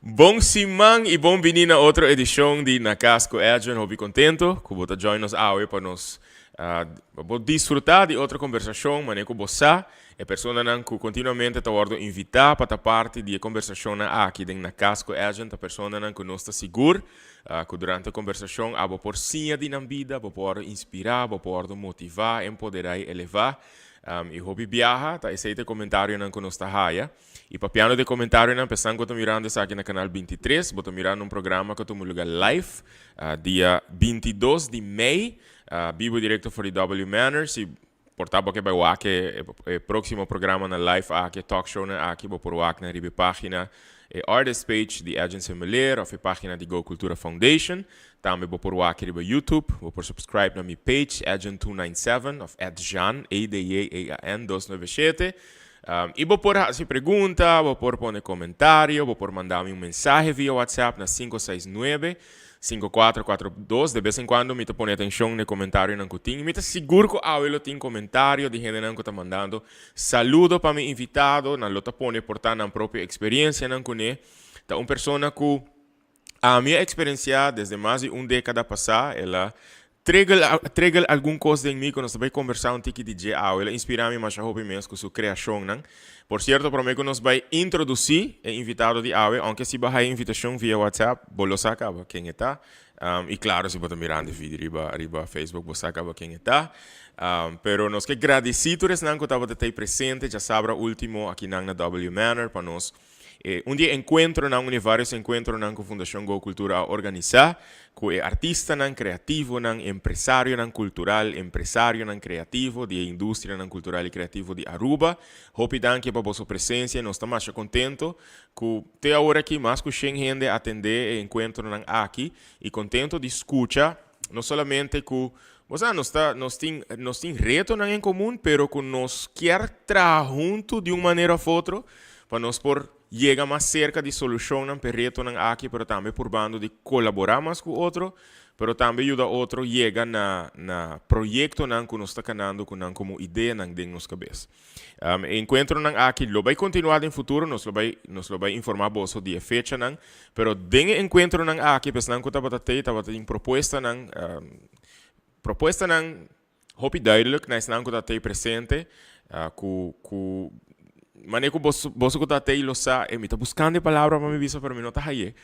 Bon siman y bon bini na otro edicion di Na Cas cu Edjean. Hopi contento cu bo ta join nos awe pa nos pa bo disfruta di otro conversacion. Mane cu bo sa, e personanan cu continuamente ta wordo invita pa ta parti di e conversacionnan aki den Na Cas cu Edjean ta personanan cu nos ta sigur cu durante e conversacion abo por siña di nan bida, bo por wordo inspira, bo por wordo motiva, empodera y eleva. Y hopi biaha ta esey ta e comentarionan cu nos ta haya. Y papiando di comentarionan, p'esnan cu ta mirando esaki na Canal 23, bo ta mirando un programa cu ta tuma lugar live dia 22 di mei, bibo directo for di W Manor. Si por ta bo ke bay wak e proximo programa na live aki, e talk shownan aki, bo por wak nan riba e pagina, e artist page di Edjean Semeleer of e pagina di Go Cultura Foundation. Tambe bo por wak riba YouTube, bo por subscribe na mi page Edjean 297 of Edjean, E D J E A N 297. Y bo por haci pregunta, bo por pone comentario, bo por manda mi un mensahe via WhatsApp na 569 5442. De bes en cuando mi ta pone atencion na e comentarionan cu tin. Y mi ta sigur cu awe lo tin comentario di hendenan cu ta mandando saludo pa mi invitado. Nan lo ta pone por ta nan propio experiencianan cune. Ta un persona cu ami a experiencia desde mas di un decada pasa. El a trigger algun cos den mi cu nos ta bay conversa un tiki di dje awe. El a inspira mi masha hopi mes cu su creacionnan. Por cierto, prome cu nos bay introduci e invitado di awe, aunke si bo haya invitacion via WhatsApp, bo lo sa caba ken e ta. Y claro, si bo ta mirando e video riba Facebook, bo sa caba ken e ta. Pero nos ke gradici tur esnan cu tabata tey presente djasabra ultimo akinan na W Manor pa nos un di e encuentronan, un di e varios encuentronan cu Fundacion Go Cultura a organisa cu e artistanan, creativonan, empresarionan cultural, empresarionan creativo di e industrianan cultural y creativo di Aruba. Hopi danki pa boso presencia y nos ta masha contento cu te awor aki mas cu shen hende a atende e encuentronan aki y contento di scucha no solamente cu bo sa nos ta nos tin nos tin retonan en comun pero cu nos kier traha hunto di un manera of otro pa nos por yega mas cerca di solucionnan p'e retonan aki, pero tambe purbando di colabora mas cu otro, pero tambe yuda otro yega na na proyectonan cu nos ta canando cu nan como ideanan den nos cabes. E encuentronan aki lo bay continua den futuro, nos lo bay nos lo bay informa boso di e fechanan, pero den e encuentronan aki p'esnan cu tabata tey tabata tin propuestanan, propuestanan hopi duidelijk na esnan cu ta tey presente, cu cu manera cu boso boso cu ta tey lo sa, e mi ta buscando e palabra pa mi bisa pero mi no ta haye,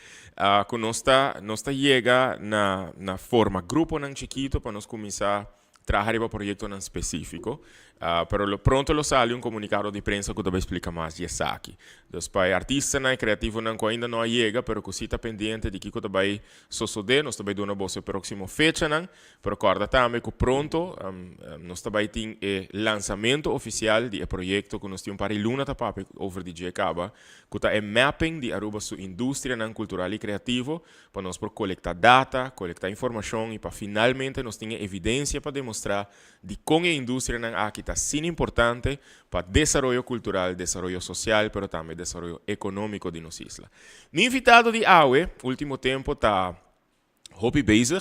cu nos ta nos ta yega na na forma gruponan chikito pa nos cuminsa traha riba proyectonan specifico, pero lo pronto lo sali un comunicado di prensa cu ta bay splica mas di esaki. Dus pa e artistanan y creativonan cu ainda no a yega pero cu si ta pendiente di kico ta bay sosode, nos ta bay duna boso e proximo fechanan, pero corda tambe cu pronto nos ta bay tin e lansamento oficial di e proyecto cu nos tin un par di luna ta papia over di dje caba, cu ta e mapping di Aruba su industrianan cultural y creativo, pa nos por kolektá data, kolektá informashon i pa finalmente nos tin e evidensia pa demostrá dikon e industrianan aki ta asina importante pa desaroyo kultural, desaroyo sosial pero tambe desaroyo ekonómiko di nos isla. Mi invitado di awe, último tempu ta hopi bezig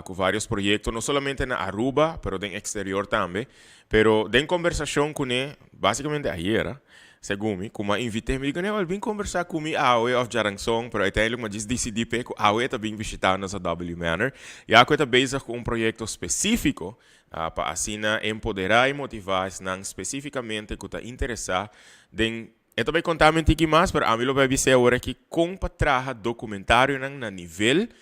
ku vários proyekto, no solamente na Aruba pero den eksterior tambe, pero den kombersashon kuné, básikamente ayera, Segun mi, ku m'a invit'é, mi di ku nel bin kombersá ku mi awe òf djaranson, pero uiteindelijk m'a djis disidí p'e ku awe e ta bin bishitá nos a W Manor, ya ku e ta bezig ku un proyekto spesífiko pa asina empoderá i motivá esnan spesífikamente ku ta interesá den. E ta bai kontá mi un tiki mas, pero ami lo bai bis'é awor aki kon pa traha dokumentarionan na nivel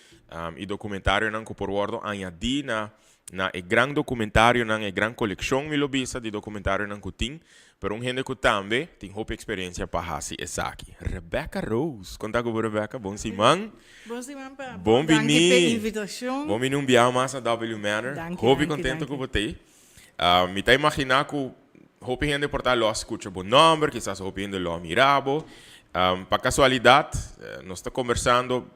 i dokumentarionan ku por wòrdu añadí na na e gran dokumentarionan, e gran kolekshon mi lo bisa di dokumentarionan ku tin. Pero un hende ku tambe tin hopi eksperensia pa hasi esaki. Rebecca Rose. Kon ta ku bo Rebecca? Bon siman. Bon siman pa bo. Bon Danki bini. p'e invitashon. Bon bini un biaha mas na W Manor. Danki, Hopi danki, kontento ku danki. bo t'ei. Mi ta imaginá ku hopi hende por ta lo a skucha bo nòmber, kisas hopi hende lo a mira bo. Pa kasualidat nos ta kombersando.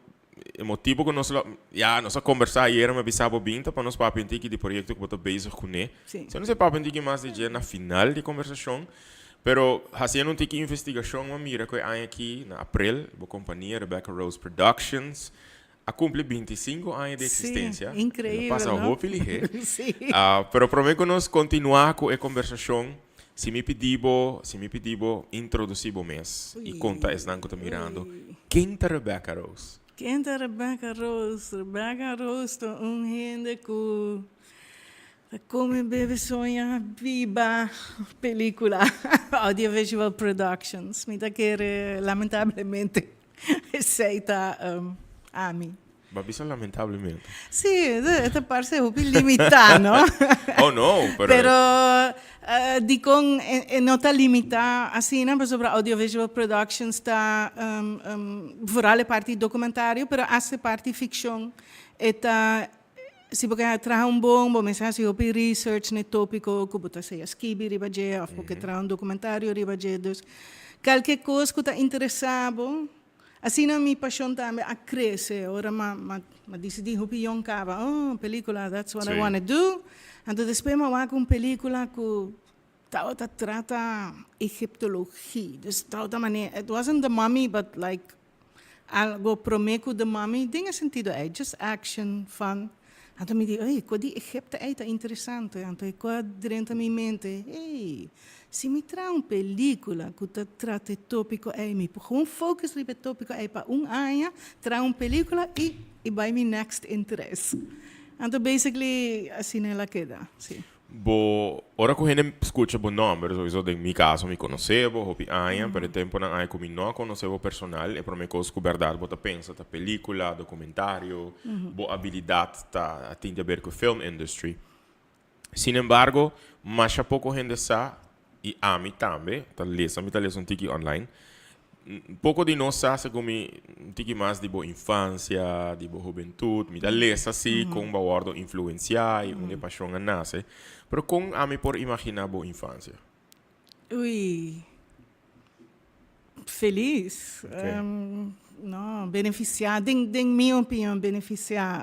E motibo ku nos lo, ya, nos a kombersá ayera, mi a bisa bo bin ta pa nos papia un tiki di proyekto ku bo ta bezig kuné. Sí. Si nos e papia un tiki mas di dje na final di kombersashon, pero hasiendo un tiki investigashon mi a mira ku e aña aki na aprel bo kompania Rebecca Rose Productions a kumpli 25 aña di Sí, eksistensia. inkreibel, El a pasa no? hopi lihé. Sí. Pero promé ku nos kontinuá ku e kombersashon. Si mi pidi bo, si mi pidi bo introduci bo mes y conta esnan cu ta mirando, ken ta Rebecca Rose? Ken ta Rebecca Rose? Rebecca Rose ta un hende cu ta come, bebe, soña, biba pelicula, audiovisual productions. Mi ta kere lamentablemente esey ta ami. Bo a bisa lamentablemente. Sí, e ta parse hopi limitá, no? Oh, no, pero. Pero dikon e no ta limitá asina? Pasobra audiovisual productions ta vooral e parti documentario, pero hasta e parti ficcion e ta, si bo ke traha un bon, bo mester hasi hopi research na e tópiko ku bo ta sea skibi riba dje òf bo ke traha un documentario riba dje. Dus kalke kos ku ta interesá bo. Asina mi pasion tambe a crece ora m'a m'a dicidi hopi yong caba, oh, pelicula, that's what I wanna do. Anto despues m'a wak un pelicula cu tabata trata Egiptologie, dus tabata mane, it wasn't the mummy but like algo prome cu the mummy, den e sentido ey, just action, fun. Anto mi di, ey, cu di Egipto ey ta interesante. Anto e cu a drenta mi mente, hey, si mi traha un pelicula cu ta trata e topico ey, mi por gewoon focus riba e topico ey pa un aña, traha un pelicula y y bay mi next interes. Anto basically asina el a keda, si. Bo, ora ku hende skucha bo nòmber, sowieso den mi kaso mi konosé bo hopi aña, pero e temponan aña ku mi no a konosé bo personal, e promé kos ku bèrdat bo ta pensa ta pelíkula, dokumentario, bo abilidat ta tin di aber ku e film industry. Sin embargo, masha poko hende sa, i ami tambe ta lesa, mi ta lesa un tiki online, Poko di nos sa segun mi un tiki mas di bo infansia, di bo hubentut. Mi ta lesa si kon bo a wòrdu influensiá i unda e pashon a nase. Pero kon ami por imaginá bo infansia? Ui, felis. No, benefisiá, den den mi opinion benefisiá.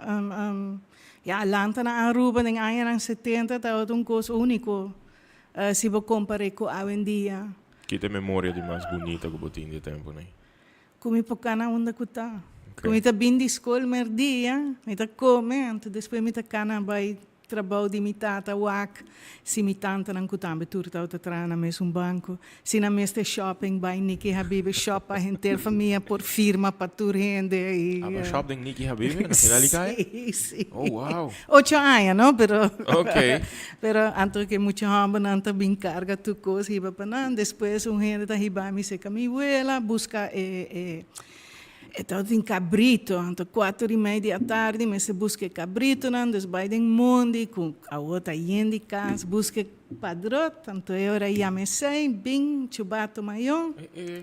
Ya, lanta na Aruba den añanan setenta tabata un kos úniko si bo kompar'é ku awendia. Ki ta e memoria di mas bunita ku bo tin di e tempunan? Ku mi por kana unda ku ta. Ku mi ta bin di skol merdia, mi ta kome, anto despues mi ta kana bai trabou di mi tata wak si mi tantanan ku tambe tur tabata traha na mesun banko. Si nan mester shopping bai Nicky Habibe shop pa henter famia por firma pa tur hende i. Aba shop den Nicky Habibe na final di kaya? Si, si. Oh wow. Ocho aña no pero. Ok. Pero anto ke mucha hòmbernan ta bin karga tur kos hiba pa nan, despues un hende ta hiba mi serka mi wela buska e e e tabatin kabrito, anto kuater i mei di atardi mester buska e kabritonan, dus bai den mondi ku awor ta yen di kas buska e padrot, anto e ora yama esei bin chubato mayo,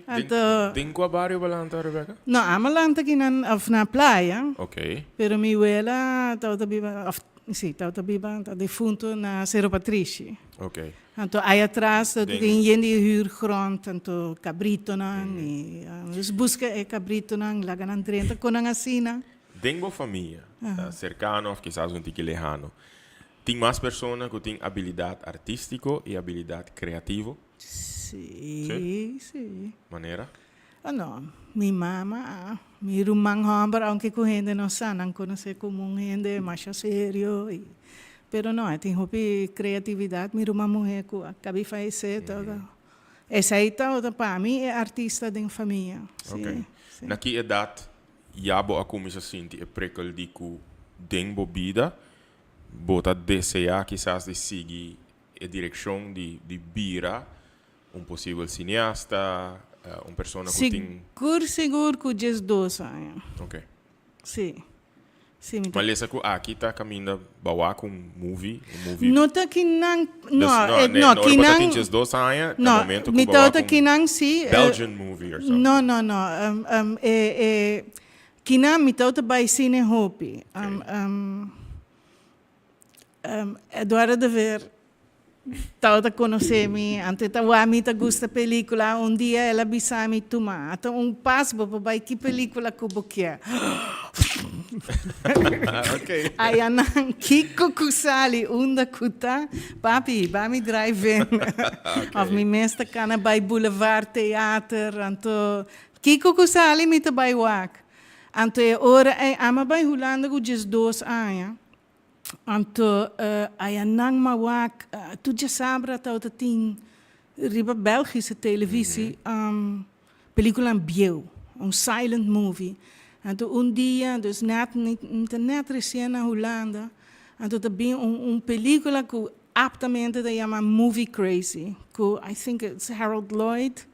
anto. Den kua bario bo lanta Rebecca? No, amo lanta kinan of na playa, Ok. pero mi wela tabata biba of Sí, tabata biba, ta defunto na Cerro Patrishi. Ok. Anto ai atras ta tin yen di huurgrond, anto cabritonan y dus busca e cabritonan, laga nan drenta con nan asina. Den bo famia, cercano of kisas un tiki lehano, tin mas persona cu tin abilidad artistico y abilidad creativo? Sí, sí. Manera? Oh no, mi mama, mi ruman homber, aunke ku hende no sa, nan konosé komo un hende masha serio i, pero no, e tin hopi kreatividat, mi ruman muhé ku a kabi fayesé todo. Esei tabata pa mi e artista den famia, si, Ok. si. Na ki edat ya bo a kuminsá sinti e prikkel di ku den bo bida bo ta deseá kisas di sigui e direkshon di di bira Un posibel cineasta, un persona cu tin. Sigur sigur cu 12 aña. Ok. Si. Si mi ta. Ma lesa cu aki ta caminda bawa cu un movie, un movie. No ta kinan, no, Dus, no, eh, ne, no, ora bo ta kinan. tin 12 aña, na No, momento cu mi bawa ta cu un kinan si. Belgian movie or something. No, no, no, e, e, kinan mi ta bai cine hopi. Ok. Eduardo de Veer tabata konosé mi, antes ta wak mi ta gusta pelíkula, un dia el a bisa mi, Tuma, ata un pas bo por bai ki pelíkula ku bo kier. Ayanan kiko ku sali, unda ku ta, papi, ba mi drive-in. Òf mi mes ta kana bai Boulevard Theater, anto kiko ku sali mi ta bai wak. Anto e ora ei ami a bai Hulanda ku 12 aña. Anto aya nan m'a wak tur djasabra tabata tin. Riba Belgische televisie pelicula bieu, un silent movie. Anto un dia, dus net, ta net recien na Hulanda, anto ta bin un pelicula cu aptamente ta yama Movie Crazy, cu I think it's Harold Lloyd.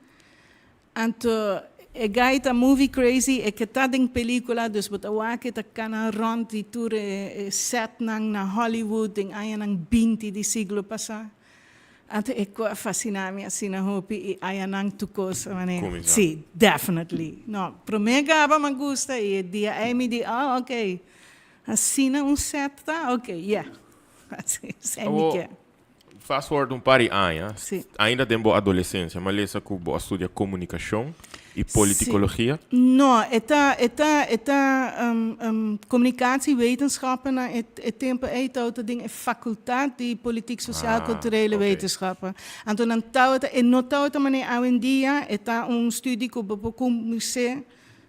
Anto e guy ta movie crazy, e ke ta den pelicula, dus bo ta wak e ta cana rond di tur e setnan na Hollywood den añanan 20 di siglo pasa. Anto e cu a fascina mi asina hopi y añanan tur cos a manera. Cuminsa. Si, definitely. No, prome gaba mi a gusta y e dia ey mi di, oh, ok, asina un set ta? Ok, yeah. Asina mi Awo, ke. Fast forward un par di aña, Si. Ainda den bo adolescencia, m'a lesa cu bo a studia comunicacion y politicologia. No, e ta communicatiewetenschappen na e tempo ey tawata den e facultad di politiek sociaal culturele wetenschappen. Anto nan tawata, e no tawata manera awendia, e ta un studie cu bo por cuminsa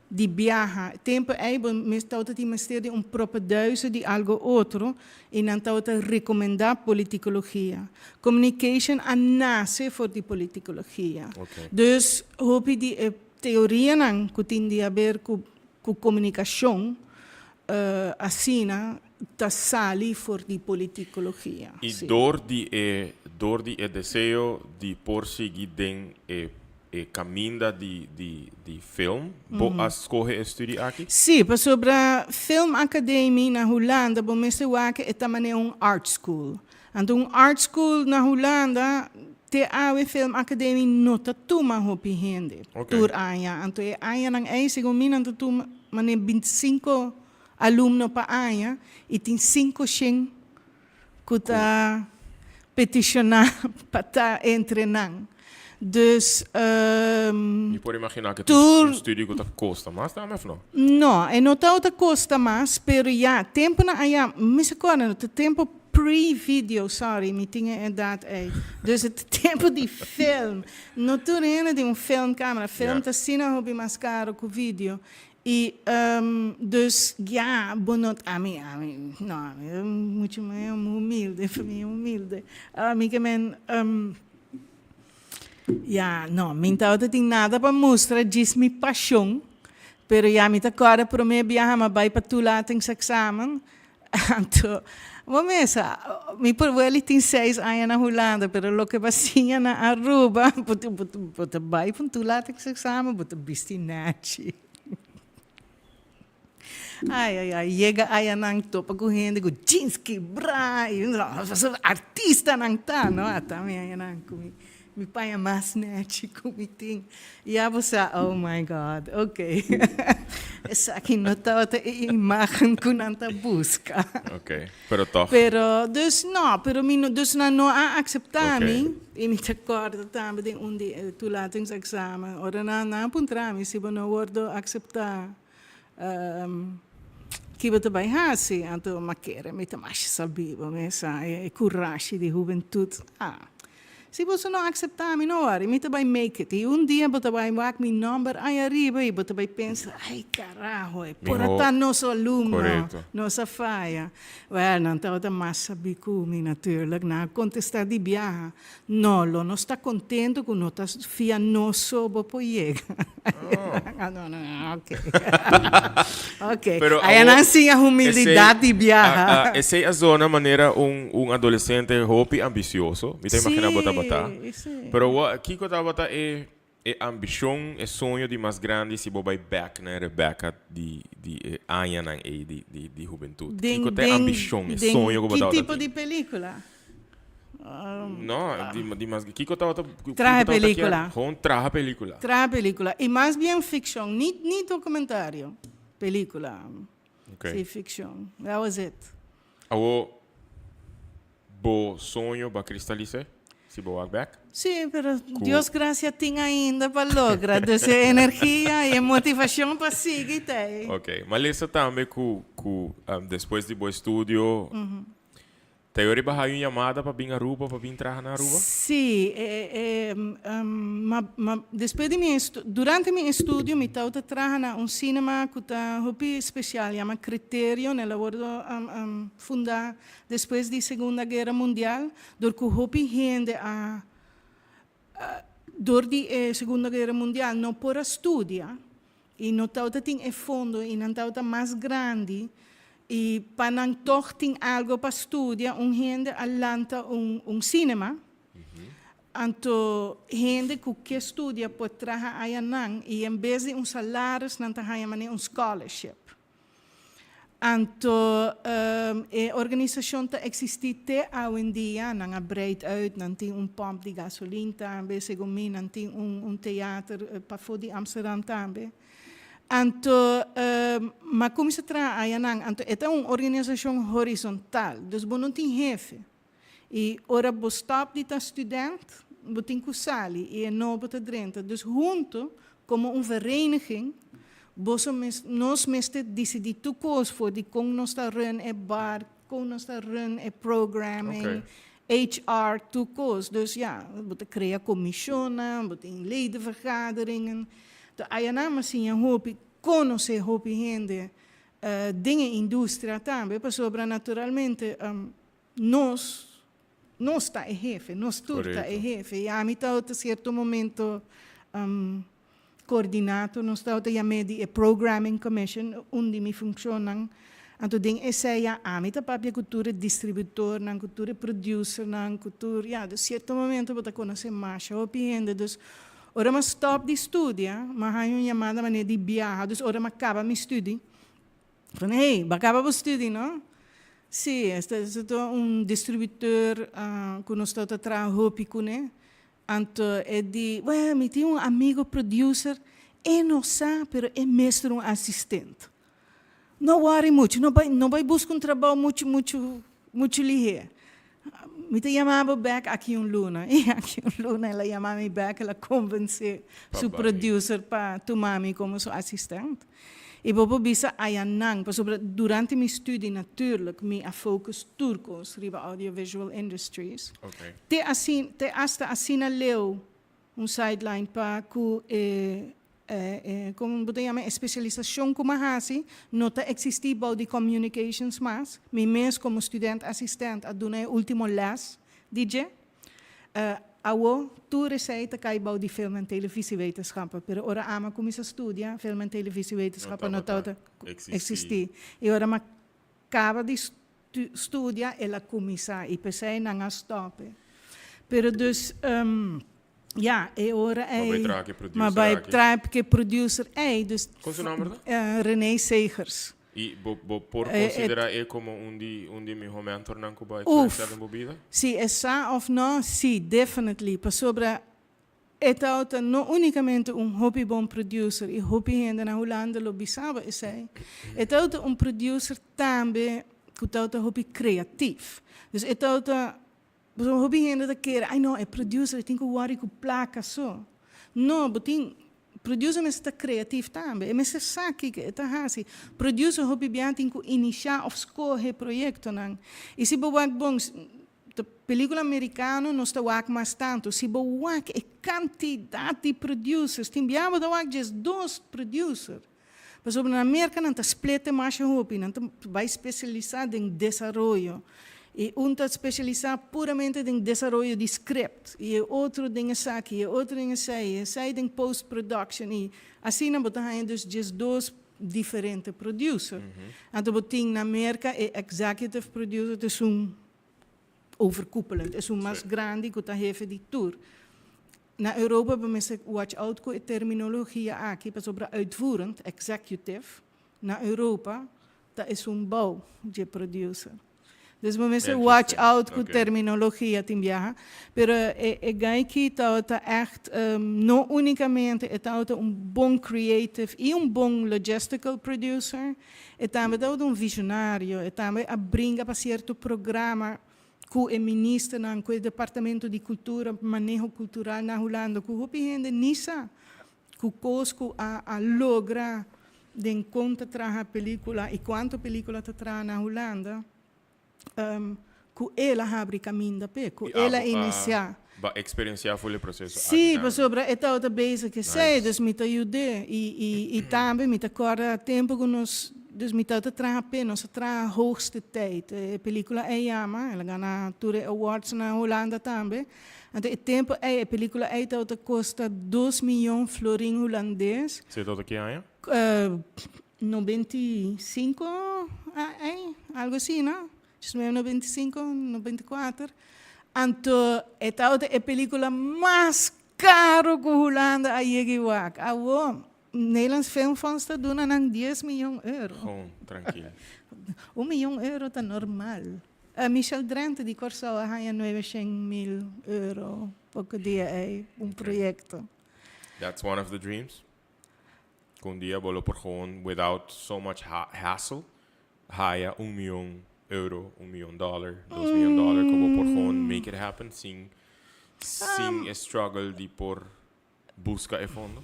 di biaha. Tempo ey bo mes tawata tin mester di un propedeuse di algo otro y nan tawata recomenda politicologia. Communication a nace for di politicologia. Dus hopi di e teorianan cu tin di haber cu comunicacion asina ta sali for di politicologia. Y door di e deseo di por sigui den e caminda di film, bo a scoge e studie aki? Si, pasobra Filmacademie na Hulanda, bo mester wak e ta manera un art school. Anto un art school na Hulanda, te awe Filmacademie no ta tuma hopi hende. Tur aña. Anto e añanan ey, segun mi, nan ta tuma manera 25 alumno pa aña y tin 500 cu ta peticiona pa ta entre nan. Dus Mi por imagina cu un studie cu ta costa mas tambe, of no? No, e no ta costa mas, pero ja, tempo nan aya, mi sa acorda, ta tempo pre-video, sorry, mi tin e edad ey. Dus e tempo di film. No tur hende tin un filmcamera. Film ta asina hopi mas caro cu video. Y dus ja, bo no, ami, no, ami mucho mas humilde, famia humilde. Ami ke men, ja, no, mi no tin nada pa mustra, djis mi pasion. Pero ja, mi ta acorda prome biaha m'a bay pa toelatingsexamen. Anto, bo mesa, mi por wel tin 6 aña na Hulanda, pero loke b'a siña na Aruba, bo ta bay pa un toelatingsexamen, bo ta bisti nechi. Ai, ai, ai, yega ayanan topa cu hende cu jeans kibra, y artista nan ta, no? Ata mi ayanan cu mi paña mas nechi cu mi tin. Ja, bo sa, oh my God, ok. Esaki no tabata e imagen cu nan ta busca. Ok, pero toch. Pero, dus no, pero mi no, dus nan no a acepta mi. Y mi ta corda tambe den un di e toelatingsexamen. Ora nan a puntra mi si bo no wordo acepta, ki bo ta bay hasi? Anto m'a kere mi ta mas sabi, bo mesa e corashi di hubentud. Ah, si bo no acepta mi, no worry, mi ta bay make it. Y un dia bo ta bay wak mi nomber ey ariba y bo ta bay pensa, "Ay carajo, e por Miho ta nos alumno, Corecto. nos a faya." Well, nan tabata mas sabi cu mi natuurlijk. Nan a contesta di biaha: "No, lo nos ta contento cu no ta via nos so bo por yega." Ah, no, ok. Ok. Pero Ey nan siña humildad di biaha. Esey a zona manera un adolescente hopi ambicioso. Mi ta imagina bo tabata. Si. Pero kico tabata e ambicion, e soño di mas grandi si bo bay back na Rebecca di e añanan ey di hubentud? Den, Kico ta e ambicion, e den soño cu bo ki tabata tipo tin? Di pelicula? No, di mas kico tabata kico Traha tabata pelicula. kier? Gewoon traha pelicula. Traha pelicula. Y mas bien ficcion, ni documentario. Pelicula. Si, ficcion. That was it. Awo, bo soño b'a cristalisa? Si bo wak back? Si, pero Dios gracia tin ainda pa logra. Dus e energia y motivacion pa sigui tin. Ok. M'a lesa tambe cu despues di bo estudio, te riba un yamada pa bin Aruba, pa bin traha na Aruba? Si, ma despues di mi durante mi estudio mi tabata traha na un cinema cu ta hopi special, yama Criterio, el a wordo funda despues di Segunda Guera Mundial, door cu hopi hende a Dor di e Segundo Guera Mundial no por a studia y no tabata tin e fondo y nan tabata mas grandi y pa nan tog tin algo pa studia un hende a lanta un un cinema anto hende cu ke studia por traha ayanan y en bes di un salaris nan ta haya manera un scholarship. Anto e organisashon ta eksistí te awendia, nan a breid uit, nan tin un pòmp di gasolin tambe, segun mi nan tin un teater pafó di Amsterdam tambe. Anto m'a kuminsá traha ayanan, anto e ta un organisashon horizontal, dus bo no tin hefe. I ora bo stòp di ta student, bo tin ku sali i e nobo ta drenta. Dus huntu, komo un vereniging, boso mes, nos mester disidí tur kos for di kon nos ta run e bar, kon nos ta run e programming, HR, tur kos. Dus ya, bo ta krea komishonnan, bo tin ledenvergaderingen. Enton ayanan a siña hopi, konosé hopi hende den e industria tambe, pasobra naturalmente Nos, nos ta e hefe, nos tur ta e hefe. I ami tabata cierto momento coordinator, nos tabata yam'é di e Programming Commission, un di mi funcionnan. Anto den esei ya ami ta papia cu tur e distributornan, cu tur e producernan, cu tur, ya, dus cierto momento bo ta conoce masha hopi hende. Dus ora mi a stop di studia, mi a haña un yamada manera di biaha, dus ora mi a caba mi studi, Van, hey, bo a caba bo studi, no? Sí, esta ta un distributeur cu nos ta traha hopi cune. Anto e di, well, mi tin un amigo producer, e no sa, pero e mester un asistent. No worry mucho, no bay, no bay busca un trabao mucho, mucho, mucho lihe. Mi ta yama bo bek aki un luna. I aki un luna el a yama mi bek, el a convence su producer pa tuma mi como su asistent. I bo por bisa ayanan, pasobra durante mi studi natuurlijk mi a focus tur cos riba audiovisual industries. Te asina, te hasta asina leu un sideline pa cu e E, kon bo ta yama e spesialisashon ku mi a hasi no ta eksistí bou di communications mas. Mi mes komo student asistent a duna e último lès di dje. Awo tur esei ta kai bou di film en televisiewetenschappen, pero ora ami a kuminsá studia film en televisiewetenschappen no tabata eksistí. I ora mi a kaba di studia el a kuminsá i p'esei nan a stòp e. Pero dus ya e ora ei m'a bai traha ku e producer ei dus. Kon su nòmber ta? René Segers. I bo bo por konsiderá e komo un di un di mihó mentornan ku bo a eksperensiá den bo bida? Si e sa òf no, si, definitely. Pasobra E tabata no unicamente un hopi bon producer y hopi hende na Hulanda lo bisaba esey, e tabata un producer tambe cu tabata hopi creatief. Dus e tabata, pasobra hopi hende ta kere, ay no, e producer e tin cu worry cu placa so. No, bo tin, producer mester ta creatief tambe, e mester sa kico e ta haci. Producer hopi bia tin cu inicia of scoge proyectonan. Y si bo wak bon, Ta pelicula mericano nos ta wak mas tanto. Si bo wak e cantidad di producers, tin bia bo ta wak djes dos producer. Pasobra na Merca nan ta split e masha hopi, nan ta bai specialisa den desaroyo. Y un ta specialisa puramente den desaroyo di script, y e otro den esaki, y e otro den esei, y esei den post production. Y asina bo ta haña dus djes dos diferente producer. Anto bo tin na Merca e executive producer ta esun overkoepelend, esun mas grandi cu ta hefe di tur. Na Europa bo mester watch out cu e terminologia aki pasobra uitvoerend, executive, na Europa ta esun bou dje producer. Dus bo mester watch out cu terminologia tin biaha. Pero e e guy ki tabata echt no unicamente e tabata un bon creative y un bon logistical producer, e tambe tabata un visionario, e tambe a bringa pa cierto programa cu e ministernan, cu e departamento di cultura, maneho cultural na Hulanda, cu hopi hende ni sa Cu cos cu a a logra den con ta traha pelicula y cuanto pelicula ta traha na Hulanda, cu el a habri caminda p'e, cu el a inicia. Bo a experiencia ful e proceso aki Sí, pasobra e tabata bezig esey, dus mi ta yud'é. Y y y tambe mi ta corda tempo cu nos. Dus mi tabata traha p'e, nos a traha Hoogste Tijd, e pelicula ei yama, el a gana tur e awards na Hulanda tambe. Anto e tempo ei, e pelicula ei tabata costa 2 miyon florin hulandes. Esey tabata ki aña? 95 ei, algo asina, no? 95, 94. Anto e tabata e pelicula mas caro cu Hulanda a yega wak. Awo, Nederlands Filmfonds ta duna nan 10 miyon euro. Gewoon, trankil. 1 miyon euro ta normal. Michel Drenthe di Corsou a haya 900 mil euro poco dia ei, un proyecto. That's one of the dreams. Cu un dia bo lo por gewoon, without so much hassle, haya 1 miyon euro, 1 miyon dollar, 2 miyon dollar, cu bo por gewoon make it happen sin um, struggle di por busca e fondo.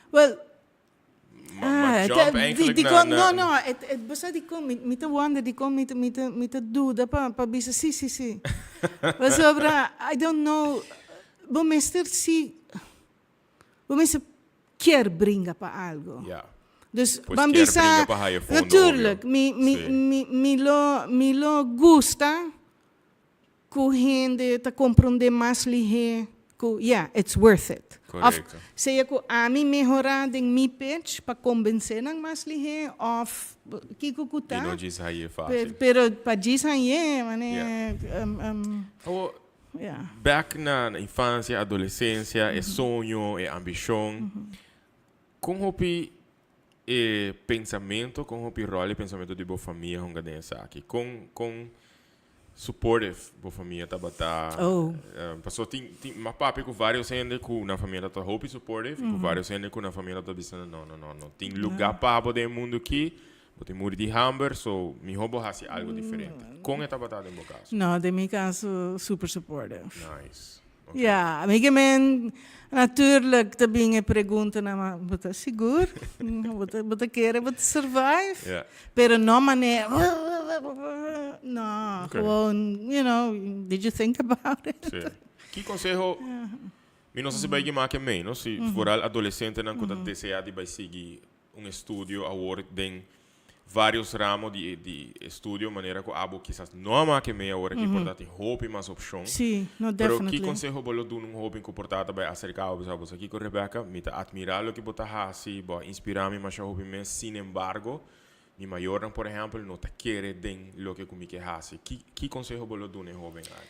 Well, Ma, ma jump eigenlijk di con, no, het basta di con, mi ta wonder di con mi ta duda pa bisa si. Pasobra, I don't know, bo mester si, bo mester kier bringa pa algo. Dus Pues ban kier bisa, bringa pa haya fondo, natuurlijk, obvio. Mi lo gusta cu hende ta comprende mas lihe cu, yeah, it's worth it. Of, sea cu ami mehora den mi pitch pa convence nan mas lihe of kiko E cu ta. No djis haya facil. Pero pa djis haya, mane, Oh, back na infancia, adolescencia, e soño, e ambicion. Con hopi e pensamento, con hopi rol e pensamento di bo famia hunga den esaki? Con supportive bo famia tabata? Oh. Paso tin m'a papia cu varios hende cu nan famia ta hopi supportive, cu varios hende cu nan famia ta bisa: No, no, no, no tin lugar pa bo den mundo aki, bo tin muri di hamber, so miho bo hasi algo diferente." Con e tabata den bo caso? No, den mi caso, super supportive. Nice. Okay. Ja, mi men, natuurlijk, ta bin e pregunta na ma, bo ta sigur? Bo ta kere, bo ta survive? Pero no mane, no, gewoon, did you think about it? Si. Ki conseho, mi no sa si bay make mee, no? Si vooral adolescentenan cu ta desea di bay sigui un estudio awor den varios ramo di estudio, manera cu abo quizás no a make mee awor aki, por ta tin hopi mas opcion. Si, no, Pero ki definitely. conseho bo lo duna un hoben cu por ta bay acerca bo, bisa bo aki cu "Rebecca, mi ta admira loke bo ta hasi, bo a inspira mi masha hopi mes, sin embargo, mi mayornan, por ehempel, no ta kere den loke cu mi ke hasi"? Ki conseho bo lo duna e hoben aki?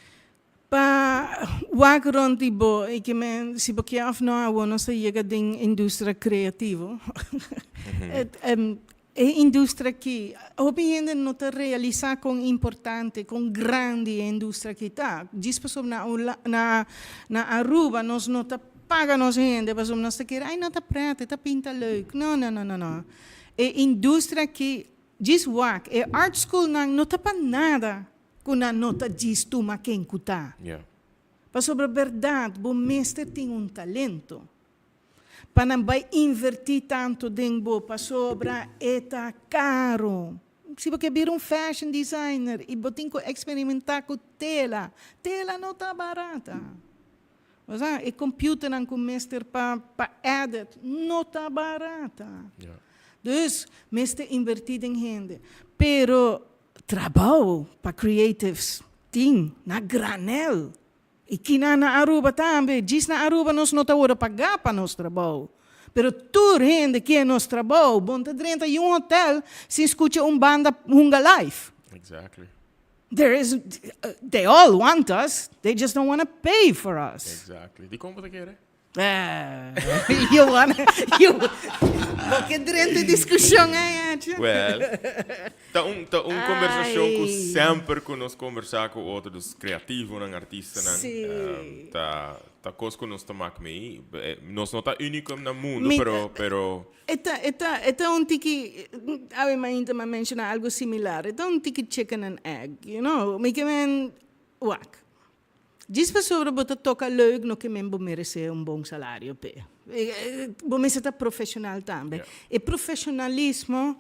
Pa wak rond di bo, y ke men, si bo kier of no, awo nos a yega den industria creativo. E industria aki, hopi hende no ta realisa con importante, con grandi e industria aki ta. Djis pasobra na Aruba nos no ta paga nos hende, pasobra nos ta kere, "Ai, no ta pret, ta pinta leuk." No. E industria aki, djis wak, e art school nan no ta pa nada cu nan no ta djis tuma ken cu ta. Pasobra berdad, bo mester tin un talento pa nan bay inverti tanto den bo, pasobra e ta caro. Si bo kier bira un fashion designer y bo tin cu experimenta cu tela, tela no ta barata. Osea, e computer nan cu mester pa edit no ta barata. Dus, mester inverti den hende. Pero trabou pa creatives tin na granel. Y kina na Aruba tambe. Djis na Aruba nos no ta wordo paga pa nos trabou. Pero tur hende kier nos trabou. Bo n' ta drenta un hotel sin scucha un banda hunga live. They all want us, they just don't want to pay for us. Exactly. Di con bo ta kere? You wanna, you, bo kier drenta discusion ey, Atje? Well, ta un conversacion cu semper cu nos conversa cu otro, dus creativonan, artistanan, ta cos cu nos ta maak mee. Nos no ta unico na mundo, pero E ta un tiki, awe mainta m'a menciona algo similar. E ta un tiki chicken and egg. Mi ke men, wak. Djis pasobra bo ta toca leuk no ke men bo merece un bon salario pe. Bo mester ta profesional tambe. E profesionalismo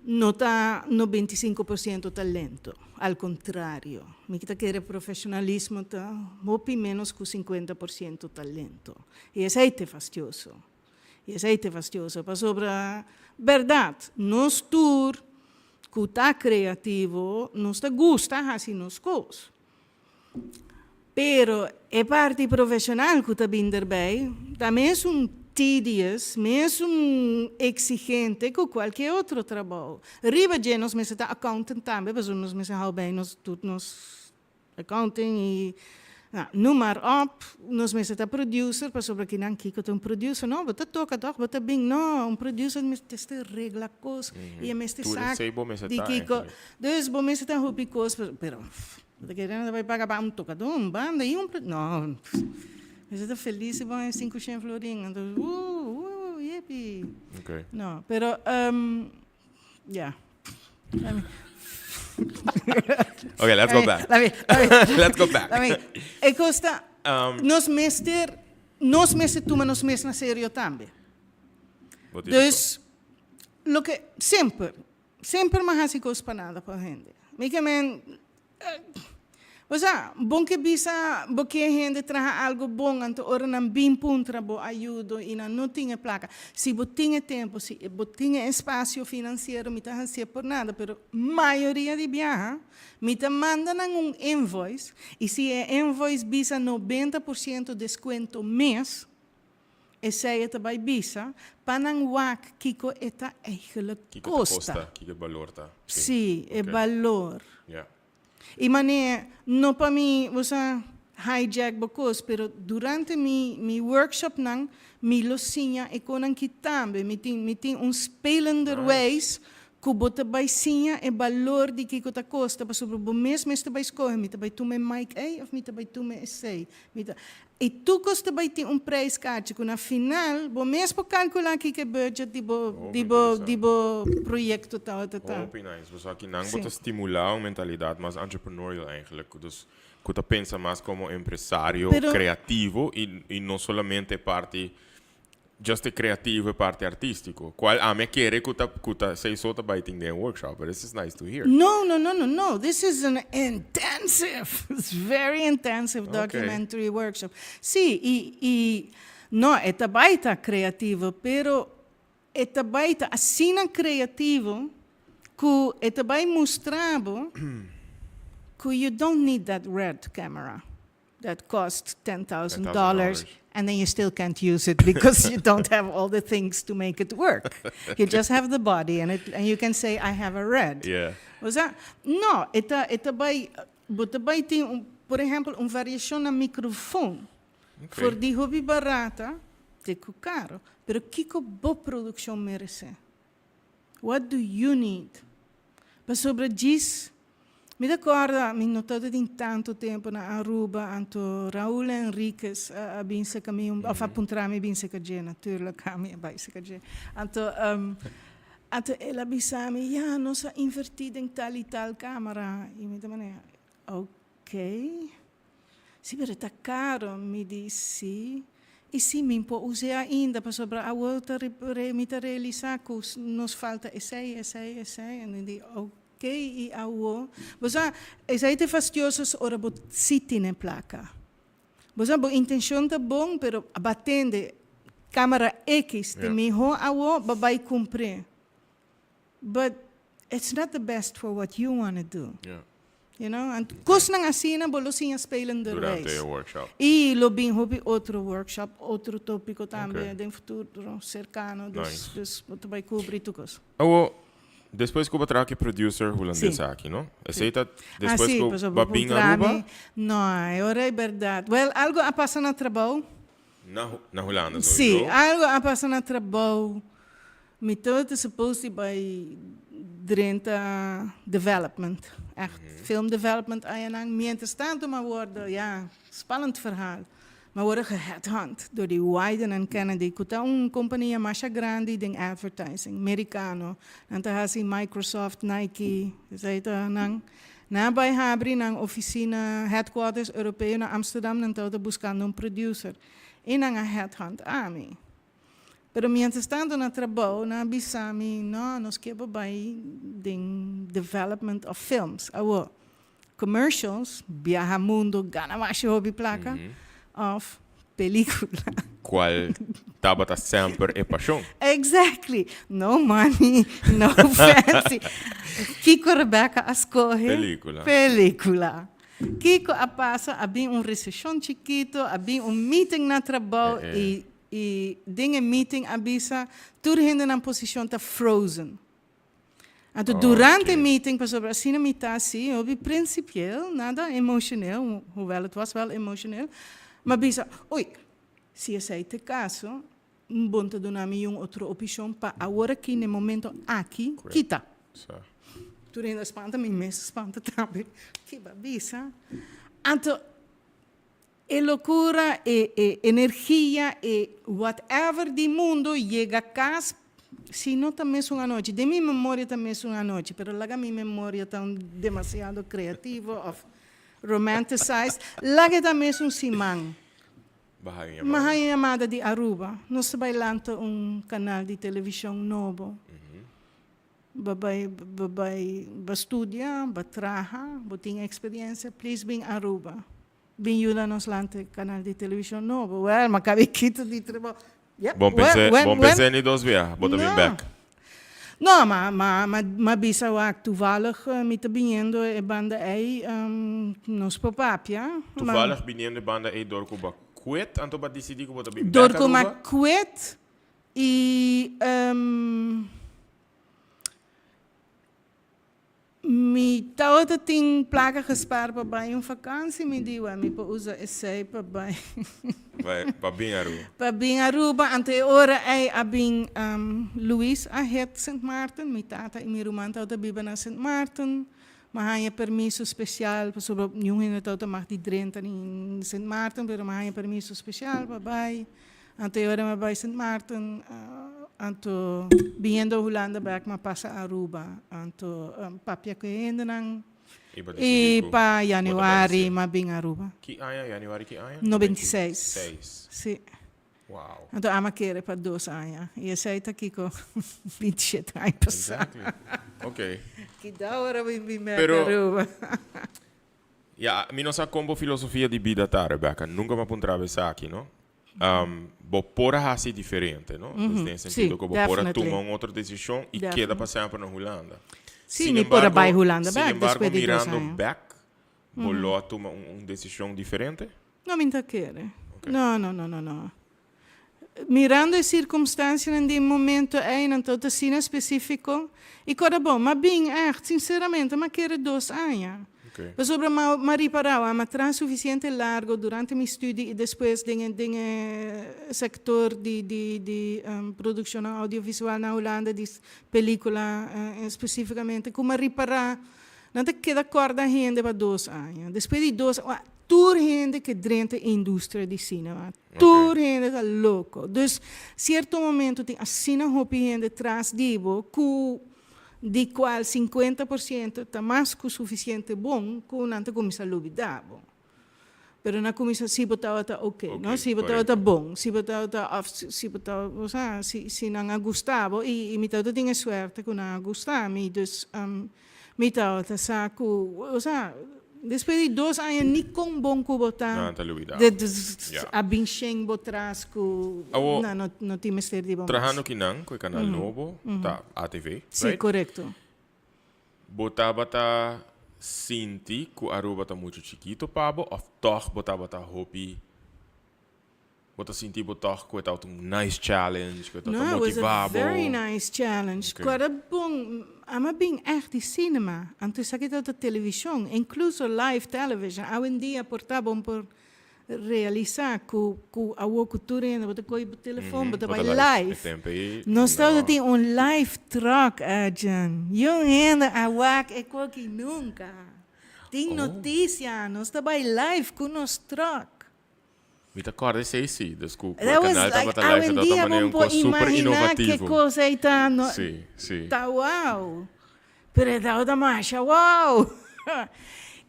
no ta 95% talento. Al contrario. Mi ta kere profesionalismo ta hopi menos cu 50% talento. Y esey ta fastioso. I esei ta fastioso pasobra bèrdat nos tur ku ta kreativo nos ta gusta hasi nos kos. Pero e parti profesional cu ta bin derbij ta mesun tedious, mesun exigente cu cualkier otro trabou. Riba dje nos mester ta accountant tambe pasobra nos mester hou bij nos tur nos accounting y noem maar op. Nos mester ta producer pasobra kinan kico ta un producer? No, bo ta toca toch, bo ta bin. No, un producer mester regla cos y e mester sa di kico. Dus bo mester ta hopi cos pero. Bo ta kere nan ta bai paga pa un tokadó, un banda i un no. Mester ta felis si bo haña 500 florin. Anto uh uh yepi. Okay. No, pero ya. Okay, let's go back. Let's go back. E kos ta nos mester nos mester tuma nos mes na serio tambe. Dus loke semper Semper m'a hasi kos pa nada pa hende. Mi ke men, osea, bon ke bisa bo ke hende traha algo bon, anto ora nan bin puntra bo ayudo i nan no tin e plaka. Si bo tin e tempo, si bo tin e espasio finansiero, mi ta hasié por nada, pero mayoria di biaha mi ta manda nan un invoice i si e invoice bisa 90% deskuento mes, Esei e ta bai bisa pa nan wak kiko e ta eigenlijk Kiko ta kosta. kosta, kiko e balor ta. Sí, e balor. Ja. I manera, no pa mi, bo sa, hijack bo kos, pero durante mi mi workshopnan mi lo siña e konan ki tambe. Mi tin mi tin un spelenderwijs ku bo ta bai siña e balor di kiko ta kosta, pasobra bo mes mester bai skohe, mi ta bai tuma e mic ei of mi ta bai tuma esei. Mi ta. I tur kos ta bai tin un prijskaartje ku na final bo mes por kalkulá kiko e budget di bo di bo di bo proyekto tabata ta. Hopi nice. Bo sa kinan bo ta stimulá un mentalidat mas entrepreneurial eigenlijk. Dus ku ta pensa mas komo empresario kreativo i i no solamente e parti Just e creativo e parti artistico. Cual ami a kere cu ta cu ta esey so ta bay tin den e workshop, but this is nice to hear. No, no, no, no, no. This is an intensive, it's very intensive documentary workshop. Sí, y, y no, e ta bay ta creativo, pero e ta bay ta asina creativo cu e ta bay mustra bo cu you don't need that red camera. That cost $10,000 and then you still can't use it because you don't have all the things to make it work. You just have the body and, it, and you can say, I have a red. Osea, no, e ta, e ta bai, bo ta bai tin, un, por ehempel, un variashon na microfoon. For di hopi barata te ku karo. Pero kiko bo produkshon meresé? What do you need? Pasobra djis, mi ta corda, mi no tabata tin tanto tempo na Aruba, anto Raul Enriquez a a bin cerca mi, of a puntra mi bin cerca dje, natuurlijk ami a bai cerca dje. Anto, anto el a bisa mi, ya, nos a inverti den tal y tal camera. Y mi ta manera, ok. Si, pero e ta caro. Mi di, si. Y si mi por us'e ainda, pasobra awor ta mi ta realisa cu nos falta esey, esey, esey. En mi di, ok, y awor? Bo sa, esey ta e fastioso ora bo si tene placa. Bo sa, bo intencion ta bon, pero a batende camera X ta miho awor, bo bay cumpr'e. But it's not the best for what you wanna do. You know, and kosnan asina bo lo siña spelenderwijs. Durante e workshop. I lo bin hopi otro workshop, otro tópiko tambe den futuro serkano. Dus, dus bo ta bai kubri tur kos. Awo, despues ku bo traha ku e producer hulandes aki, no? Esei ta despues ku bo a bin Aruba? No, e ora e bèrdat. Wèl, algu a pasa na trabou. Na na Hulanda sowieso. Sí, algu a pasa na trabou. Mi tabata supposed di bai drenta development, echt film development ayanan. Mientras tanto m'a wordo, ja, spannend verhaal, m'a wordo geheadhunt door di Wieden and Kennedy, cu ta un compania masha grandi den advertising, mericano. Nan ta haci Microsoft, Nike, esey ta nan. Nan a bai habri nan oficina, headquarters europeo na Amsterdam, nan tabata buscando un producer. Y nan a headhunt ami. Pero mientras tanto na trabou nan a bisa mi, no, nos kier bo bai den development of films. Awor, commercials, biaha mundo, gana masha hopi placa, of pelicula. Cual? tabata semper e pashon. Exactly. No money, no fancy. Kiko Rebecca a scoge? Pelicula. Pelicula. Kiko a pasa? A bin un recession chikito, a bin un meeting na trabou y y den e meeting a bisa tur hende nan posicion ta frozen. Anto durante e meeting, pasobra asina mi ta si, hopi principieel, nada emocioneel, hoewel het was wel emocioneel, m'a bisa, oei, si esei ta e caso, bon ta duna mi un otro opcion pa awor aki, n'e momento aki, kita. Tur hende a spanta, mi mes a spanta tambe, ki bo a bisa? Anto E locura, e e energia, e whatever di mundo yega cas, si no ta mesun anochi, den mi memoria ta mesun anochi, pero laga mi memoria ta un demasiado creativo of romanticized, laga e ta mesun siman. Baha un yamada. Baha un yamada di Aruba. Nos ta bai lanta un canal di television nobo. Bo bai, bo bai, bo studia, bo traha, bo tin experiencia, please bin Aruba. Bin yuda nos lanta e canal di television nobo. Well, m'a cabe kita di trabou. Yep, Bon well, pens'é, when, bon when? pens'é ni dos bia, bo ta bin No. bek. No, ma, ma, ma, m'a bisa wak, toevallig mi ta biniendo e banda ei, nos por papia. Ma Toevallig biniendo e banda ei dor ku bo a quit, anto bo a disidí ku bo ta bin dor bek ku m'a Aruba? quit i Mi tabata tin placa gespaar pa bai un vakantie, mi di, wè, mi por usa esei pa bai. Bai, pa bin Aruba. Pa bin Aruba, anto e ora ei a bin Luis a het Sint Maarten, mi tata i mi ruman tabata biba na Sint Maarten, mi a haña permiso special pasobra niun hende tabata mag di drenta ni Sint Maarten, pero mi a haña permiso special pa bai. Anto e ora mi a bai Sint Maarten, anto biniendo Hulanda bek mi a pasa Aruba, anto papia ku e hendenan i pa januari mi a bin Aruba. Ki aña? Januari ki aña? 96. Seis. Si. Wow. Anto ami a kere pa dos aña i esei ta kiko 27 aña pasá. Exactly. Ok. Kida ora mi bin bek Aruba. Ya, mi no sa kon bo filosofia di bida ta, Rebecca. Nunka mi a puntra bo esaki, no? Bo por a hasi diferente, no? Dus den e sentido ku bo por a tuma un otro desishon i keda pa semper na Hulanda. Sí, mi por a bai Hulanda bèk despues di dos aña. Sin embargo, mirando bèk, bo lo a tuma un desishon diferente? No, mi no ta kere. No, no, no, no, no. Mirando e sirkumstansianan di e momento ei, nan ta asina spesífiko. I kòrda bon, m'a bin ègt, sinseramente, m'a kere dos aña. Pasobra m'a m'a ripará, m'a traha sufisiente largo durante mi studi i despues den e den e sektor di di di produkshonnan audiovisual na Hulanda, di pelíkula spesífikamente, ku m'a ripará nan ta keda kòrda hende pa dos aña. Despues di dos tur hende ke drenta e industria di sinema. Tur hende ta loko. Dus sierto momento tin asina hopi hende tras di bo ku di kual 50% ta mas ku sufisiente bon ku nan ta kuminsá lubidá bo. Pero nan kuminsá si bo tabata oke, no? Si bo tabata bon, si bo tabata òf si bo tabata, osea, si si nan a gusta bo i mi tabata tin e suerte ku nan a gusta mi. Dus Mi tabata sa ku, osea, despues di dos aña ni kon bon ku bo ta, Nan ta lubida. de a bin shen bo tras ku Awo, nan no no tin mester di bo mas. Trahando kinan ku e kanal nobo ta ATV, right? Si, korekto. Bo tabata sinti ku Aruba ta muchu chikito pa bo òf tòg bo tabata hopi Bo ta sinti bo tòg ku e tabata un nice challenge, ku e tabata No, it was a motivá bo? very nice challenge. Okay. Ku era bon, ami a bin ègt di cinema, anto esaki tabata televishon, inkluso live television. Awendia por ta bon por realisá ku ku awor ku tur hende bo ta kohe bo telefon, bo ta Bo ta bai live. E live. tempu ei, Nos tabata no. tin un live truck, Arjan. Yun hende a wak e koki nunka. Tin Oh. notisia, nos ta bai live ku nos truck. Mi ta kòrda esei sí, dus ku ku e That was kanal like, tabata live e tabata awendia manera bo un por kos super imaginá ke inovativo. kos ei ta, no, Sí, sí. ta wow. Pero e tabata masha wow.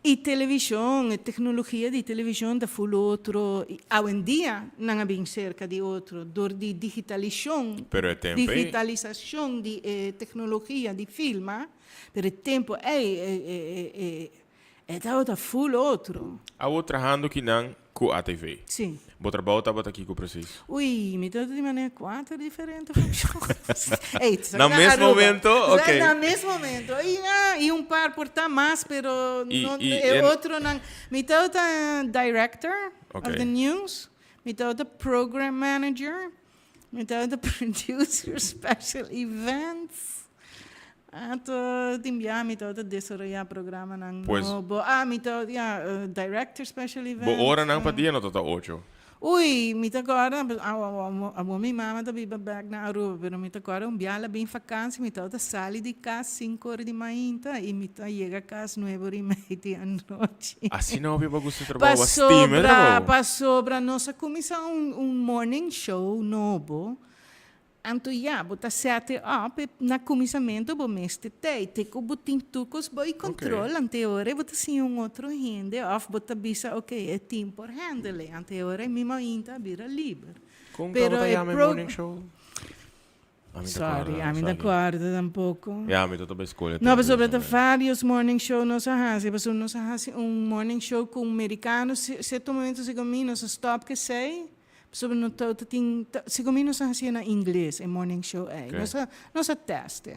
I televishon, e teknologia di televishon ta ful otro. I awendia nan a bin serka di otro dor di digitalishon, Pero e tempu ei. digitalisashon di e teknologia di filma, pero e tempu ei e e e e tabata ful otro. Awo trahando kinan. Ku ATV. Si. Bo trabou tabata kiko precies? Ui, mi tabata di manera kuater diferente funshon. Ey, ta Na mes Aruba. momento? Ok. Na mes momento. Y, ah, y un par por ta mas, pero Y, no, y e en otronan. Mi tabata director Ok. of the news, mi tabata program manager, Mi tabata producer special events. Anto tin bia mi tabata desaroyá programanan Pues nobo. Ah, mi tabata, ya, director special Bo events. oranan pa dia no ta ta ocho? Ui, mi ta kòrda, awor mi mama ta biba bèk na Aruba, pero mi ta kòrda un bia la bin fakansi, mi tabata sali di kas sinku ora di mainta i mi ta yega kas nuebe ora i mei di anochi. Asina hopi bo gusta trabou, bo a stima e trabou. Pasobra nos a kuminsá un morning show nobo, anto ya, bo ta set e up e na kuminsamentu bo mester tei te ku bo tin tur kos bo i kontrol, anto e ora bo ta siña un otro hende òf bo ta bisa ok e team por handle e, anto e ora e mi mainta a bira liber. Kon Pero tabata e yama e pro morning show? Ami ta Sorry, kòrda, ami ta sorry. kòrda tampoko. Ya, mi ta ta bai skol e No, tempu pasobra ta tambe. varios morning show nos a hasi, pasobra nos a hasi un morning show ku un merikano, sierto momento segun mi nos a stòp k'esei, pasobra no ta ta tin, segun mi nos a hasié na ingles e morning show ei. Ok. Nos a nos a tèst e,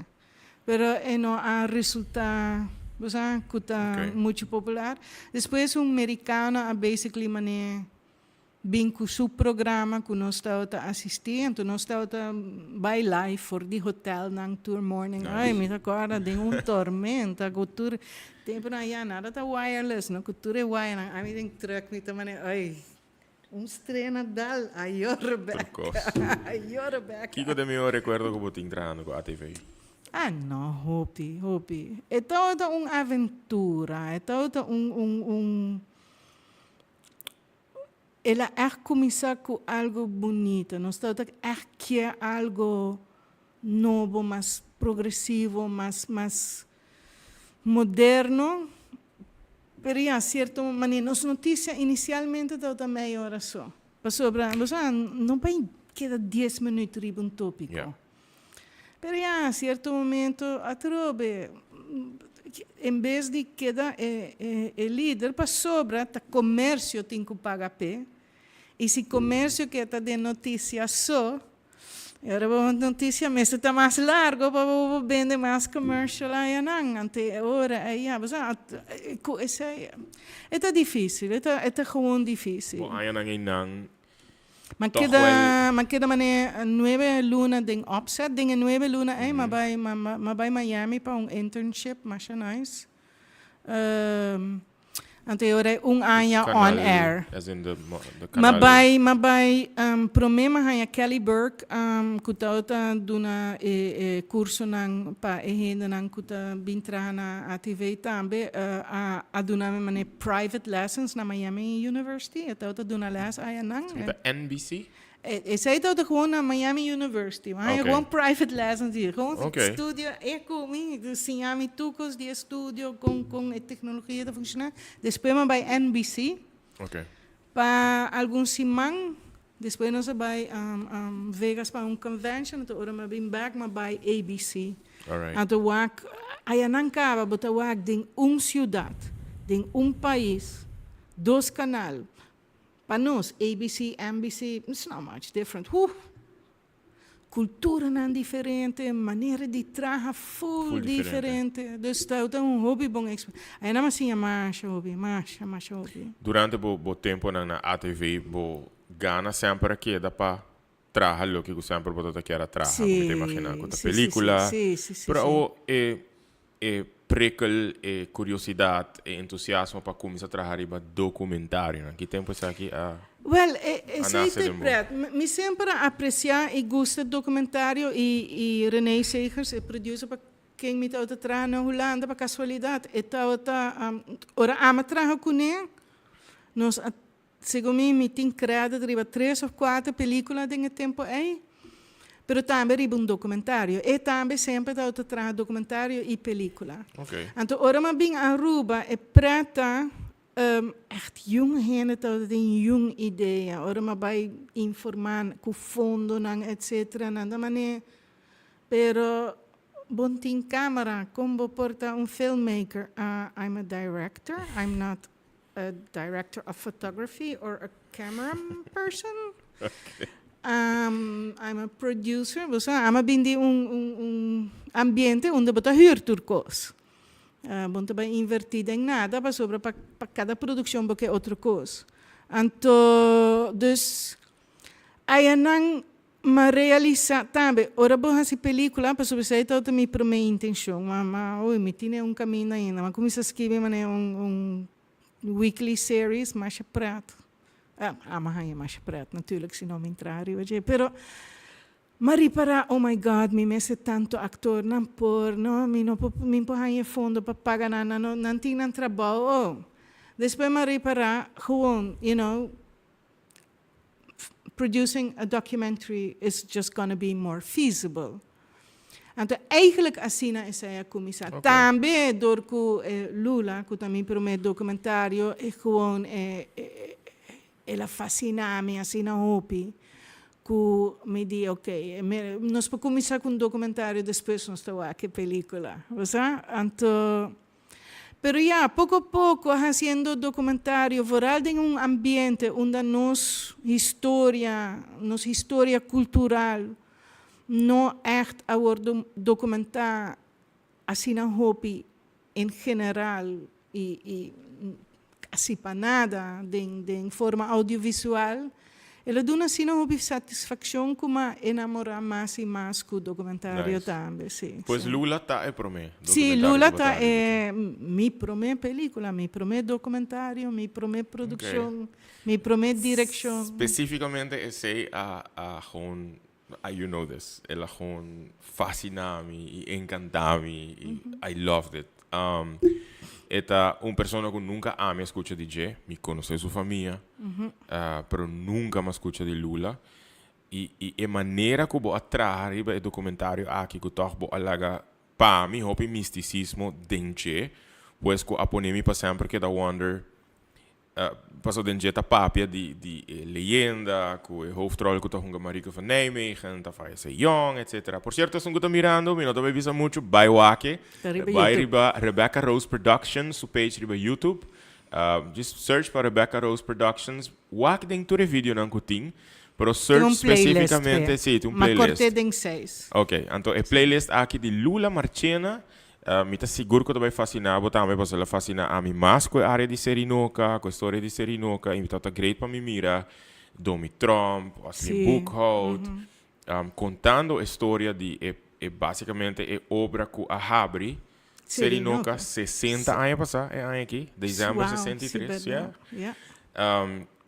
pero e no a resultá, bo sa, ku ta Ok. muchu popular. Despues un merikano a basically manera bin ku su programa ku nos tabata asistí, anto nos tabata bai live for di hotelnan tur morning. Ay, mi ta kòrda den un tormenta ku tur tempunan ya nada ta wireless no, ku tur e wirenan, ami den truck mi ta manera ay, un strena dal, ayo Rebecca, ayo Rebecca. Kiko ta e mihó rekuerdo ku bo tin trahando ku ATV? Ah no, hopi, hopi. E tabata un aventura, e tabata un un un. El a ègt kuminsá ku algu bunita. Nos tabata ègt kier algu nobo, mas progresivo, mas mas moderno. Pero ya, sierto manera, nos notisia inisialmente tabata mei ora so. Pasobra, bo sa, no bai keda dies minüt riba un tópiko. Pero ya, cierto momento atrobe, en bes di keda e e lider pasobra ta comercio tin cu paga p'e, y si comercio ke ta den noticia so, e ora bo noticia mester ta mas largo pa bo por bende mas commercial ayanan, anto e ora ei ya, bo sa, cu esei e ta dificil, e ta e ta gewoon dificil. Bo añanan einan M'a Toch keda, wel. m'a keda manera nuebe luna den opzet. Den e nuebe luna ei m'a bai, m'a, m'a bai Miami pa un internship, masha nice. Anto e ora ei un aña on Kanal, air. as in de, de M'a kanal. bai, m'a bai, promé m'a haña Kelly Burke, ku tabata duna e, e kursonan pa e hendenan ku ta bin traha na ATV tambe, a, a duna mi manera private lessons na Miami University, e tabata duna les ayanan. Esaki ta NBC? Esei tabata gewoon na Miami University. Mi haña Ok. gewoon private lessons di gewoon Ok. studio e ku mi, siña mi tur kos di e studio, kon kon e teknologia ta funshoná. Despues mi a bai NBC Ok. pa algun siman, despues nos a bai Vegas pa un convention, anto ora mi a bin bek mi a bai ABC. Alright. Anto wak, ayanan kaba bo ta wak den un siudat, den un pais, dos kanal. Pa nos, ABC, NBC, it's not much different. Huh! Kulturanan diferente, manera di traha full Full diferente. diferente. Dus ta ta un hopi bon exper. Ayanan a siña masha hopi, masha, masha hopi. Durante bo bo temponan na ATV bo gana semper a keda pa traha loke ku semper bo ta kier a traha, ku mi ta imaginá ku ta pelíkula. Pero awo e e prikkel, e kuriosidat, e entusiasmo pa kuminsá traha riba dokumentarionan, ki tempu esaki a Wèl, e a esei nase ta e den bo? pret. Mi semper a apresiá i gusta dokumentario i i René Segers, e producer pa ken mi tabata traha na Hulanda, pa kasualidat e tabata ora ami a traha kuné, nos a Segun mi, mi tin credit riba tres of cuater pelicula den e tempo ey, pero tambe riba un documentario. E tambe semper tabata traha documentario y pelicula. Anto ora mi a bin Aruba, e pret ta, echt jong hende tabata tin jong idea. Ora mi a bay informa cu fondonan etcetera, nan ta mane, pero bon tin camera, con bo por ta un filmmaker? I'm a director, I'm not. a director of photography or a camera person. Um, I'm a producer. Bo sa, ami a bin di un, un, un ambiente unda bo ta huur tur kos. Uh, bo no ta bai invertí den nada, pasobra pa, pa kada produkshon bo ke otro kos. Anto, dus, ayanan m'a realisá tambe, ora bo hasi pelíkula, pasobra esei tabata mi promé intenshon, ma, ma, ui, mi tine un kaminda ainda. M'a kuminsá skibi manera un, un weekly series masha pret. Ama haña masha pret natuurlijk si no mi traha riba dje, pero m'a ripará, oh my God, mi mester tantu aktornan por, no, mi no por, mi por haña e fondo pa paga nan, nan no, nan tin nan trabou, oh. Despues m'a ripará, gewoon, you know, producing a documentary is just gonna be more feasible. Anto eigenlijk asina esei a kuminsá. Ok. Tambe dor ku e Lula, ku ta mi promé dokumentario, e gewoon e e el a fasiná mi asina hopi ku mi di ok, nos por kuminsá ku un dokumentario despues nos ta wak e pelíkula, bo sa? Anto Pero ya, poko poko hasiendo documentario, vooral den un ambiente unda nos historia, nos historia cultural no echt a wordo documenta asina hopi en general y y casi pa nada den den forma audiovisual, El a duna asina hopi satisfaccion cu m'a enamora mas y mas cu documentario Nice. tambe, si. Pues si. Lula ta e prome Si, documentario Lula cu bo ta ta e mi prome pelicula, mi prome documentario, mi prome produccion, mi prome direccion. Specificamente esey a a gewoon, you know this, el a gewoon fascina mi y encanta mi y I loved it. E ta un persona cu nunca ami a scucha di dje, mi conoce su famia, pero nunca mi a scucha di Lula. Y y e manera cu bo a traha riba e documentario aki cu toch bo a laga pa mi hopi misticismo den dje, pues cu a pone mi pa semper keda wonder Paso den dje ta papia di di e leyenda ku e hoofdrol ku ta hunga Marieke van Nijmegen ta fayese yong etcetera. Por cierto esun ku ta mirando mi no ta bay bisa mucho bay wak e. Ta riba Bay YouTube. riba Rebecca Rose Productions su page riba YouTube. Just search pa Rebecca Rose Productions wak den tur e videonan ku tin pero Tin search un playlist specificamente p'e. si tin un Ma playlist. kort'é den seis. Ok anto e playlist aki di Lula Marchena Mi ta sigur ku ta bai fasiná bo tambe pasobra el a fasiná ami mas ku e área di Serinoka, ku e storia di Serinoka i mi tabata great pa mi mira Domi Tromp, Oslin Boekhout, kontando e storia di e e básikamente e obra ku a habri Serinoka 60 aña pasá e aña aki, desèmber 63, ya.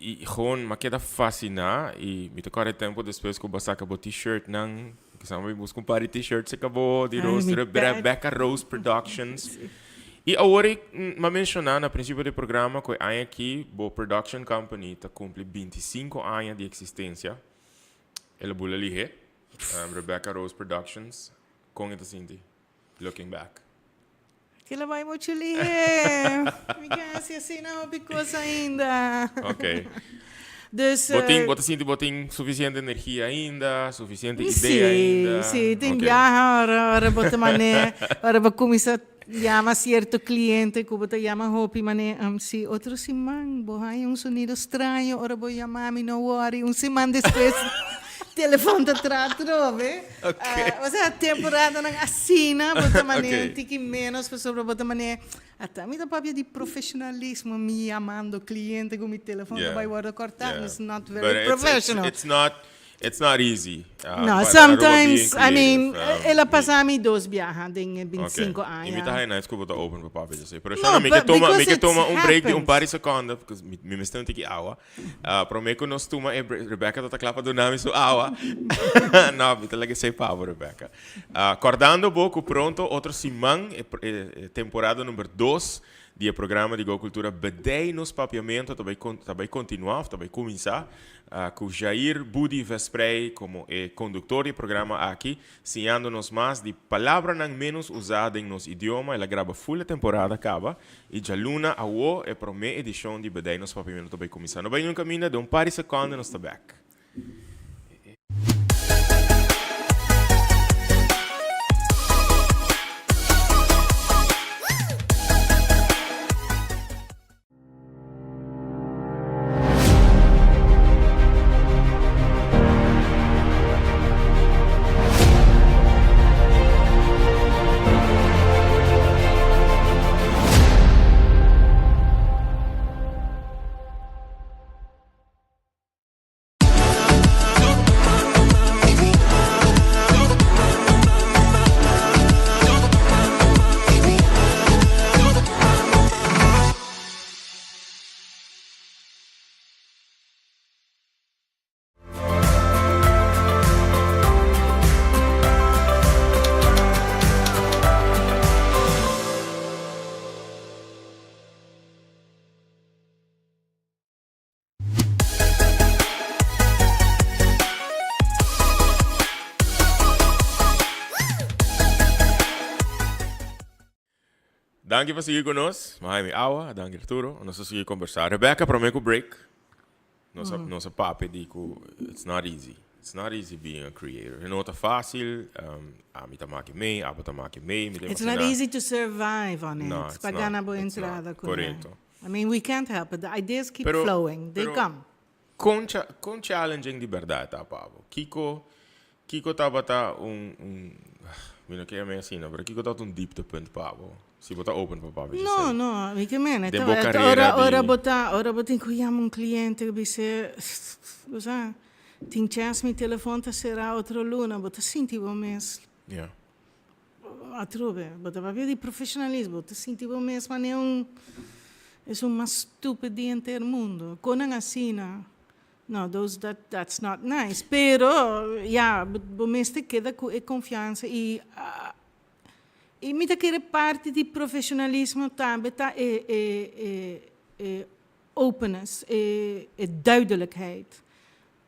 I gewoon m'a keda fasiná i mi ta kòrda e tempu despues ku bo a saka bo t-shirtnan, kisas mi buska un par di t-shirts seka bo di Rose, Rebecca Rose Productions. I awor i m'a menshoná na prinsipio di e programa ku e aña aki bo production company ta kumpli 25 aña di eksistensia. El a bula lihé, Rebecca Rose Productions. Kon e ta sinti looking back? Kila bai muchu lihe. Mi ke hasi asina hopi kos ainda. Ok. Dus, Bo tin, bo ta sinti bo tin suficiente energia ainda, suficiente idea Sí, ainda? sí, tin Ok. biaha ora, ora bo ta mane, ora bo kuminsá yama sierto kliente ku bo ta yama hopi mane, si otro siman bo haña un sonido straño ora bo yama mi, no worry, un siman despues telefon ta tra atrobe. Okay. O sea, temporadanan asina bo ta manera Okay. un tiki menos pasobra bo ta manera ata mi ta papia di profesionalismo mi yamando cliente cu mi telefon ta Yeah. bay wordo corta Yeah. it's not But very it's, it's, professional. it's not it's not easy. No, pa Aruba sometimes, being I mean, creative, el a mi- pasa mi dos biaha den e Ok. 25 Y mi ta aña. haña nice cu bo ta open pa papia djasey. Pero No, Shana, mi ke but toma, mi because ke it toma un break di un happens. par di seconde, because mi, mi mester un tiki awa. Prome ku nos tuma e break, Rebecca ta ta kla pa duna mi su awa. No, mi ta laga esei pa bo, Rebecca. Kòrdando bo ku pronto otro siman e e temporada number dos di e programa di Go Cultura Bedei Nos Papiamento ta bai ta bai kontinuá òf ta bai kuminsá ku Jair Budi Vesprey komo e konduktor di e programa aki. Siñando nos mas di palabranan ménos usá den nos idioma, el a graba ful e temporada kaba i djaluna awo e promé edishon di Bedei Nos Papiamentu ta bai kuminsá. No bai niun kaminda, den un par di sekònde nos ta bèk. Danki pa sigui cu nos. Miami Awa, danki Arturo. Nos a sigui conversa. Rebecca, prome cu break. Nos a papia di cu it's not easy. It's not easy being a creator. No ta facil. Ami ta maki mee, abo ta maki mee. Mi ta It's not imagina- easy to survive on it. No, it's Pa not. gana bo It's not. entrada cu Correcto. I mean, we can't help it. The ideas keep flowing. They come. Con challenging di berdad ta pa bo? Kico tabata un, mi no kier yama asina, pero kico tabata un dieptepunt pa bo? Si bo ta open pa papia. No, no, mi ke meen. Den bo carera Ora, ora bo ta, ora bo tin cu yama un cliente cu bisa, bo sa, tin chance mi telefon ta cera otro luna, bo ta sinti bo mes. Atrobe, bo ta papia di profesionalismo, bo ta sinti bo mes manera un, esun mas stupid di henter mundo. Conan asina, no, that's not nice. Pero, ya, bo mes ta keda cu e confiansa y mi ta kere parti di profesionalismo tambe ta e openness, e duidelijkheid.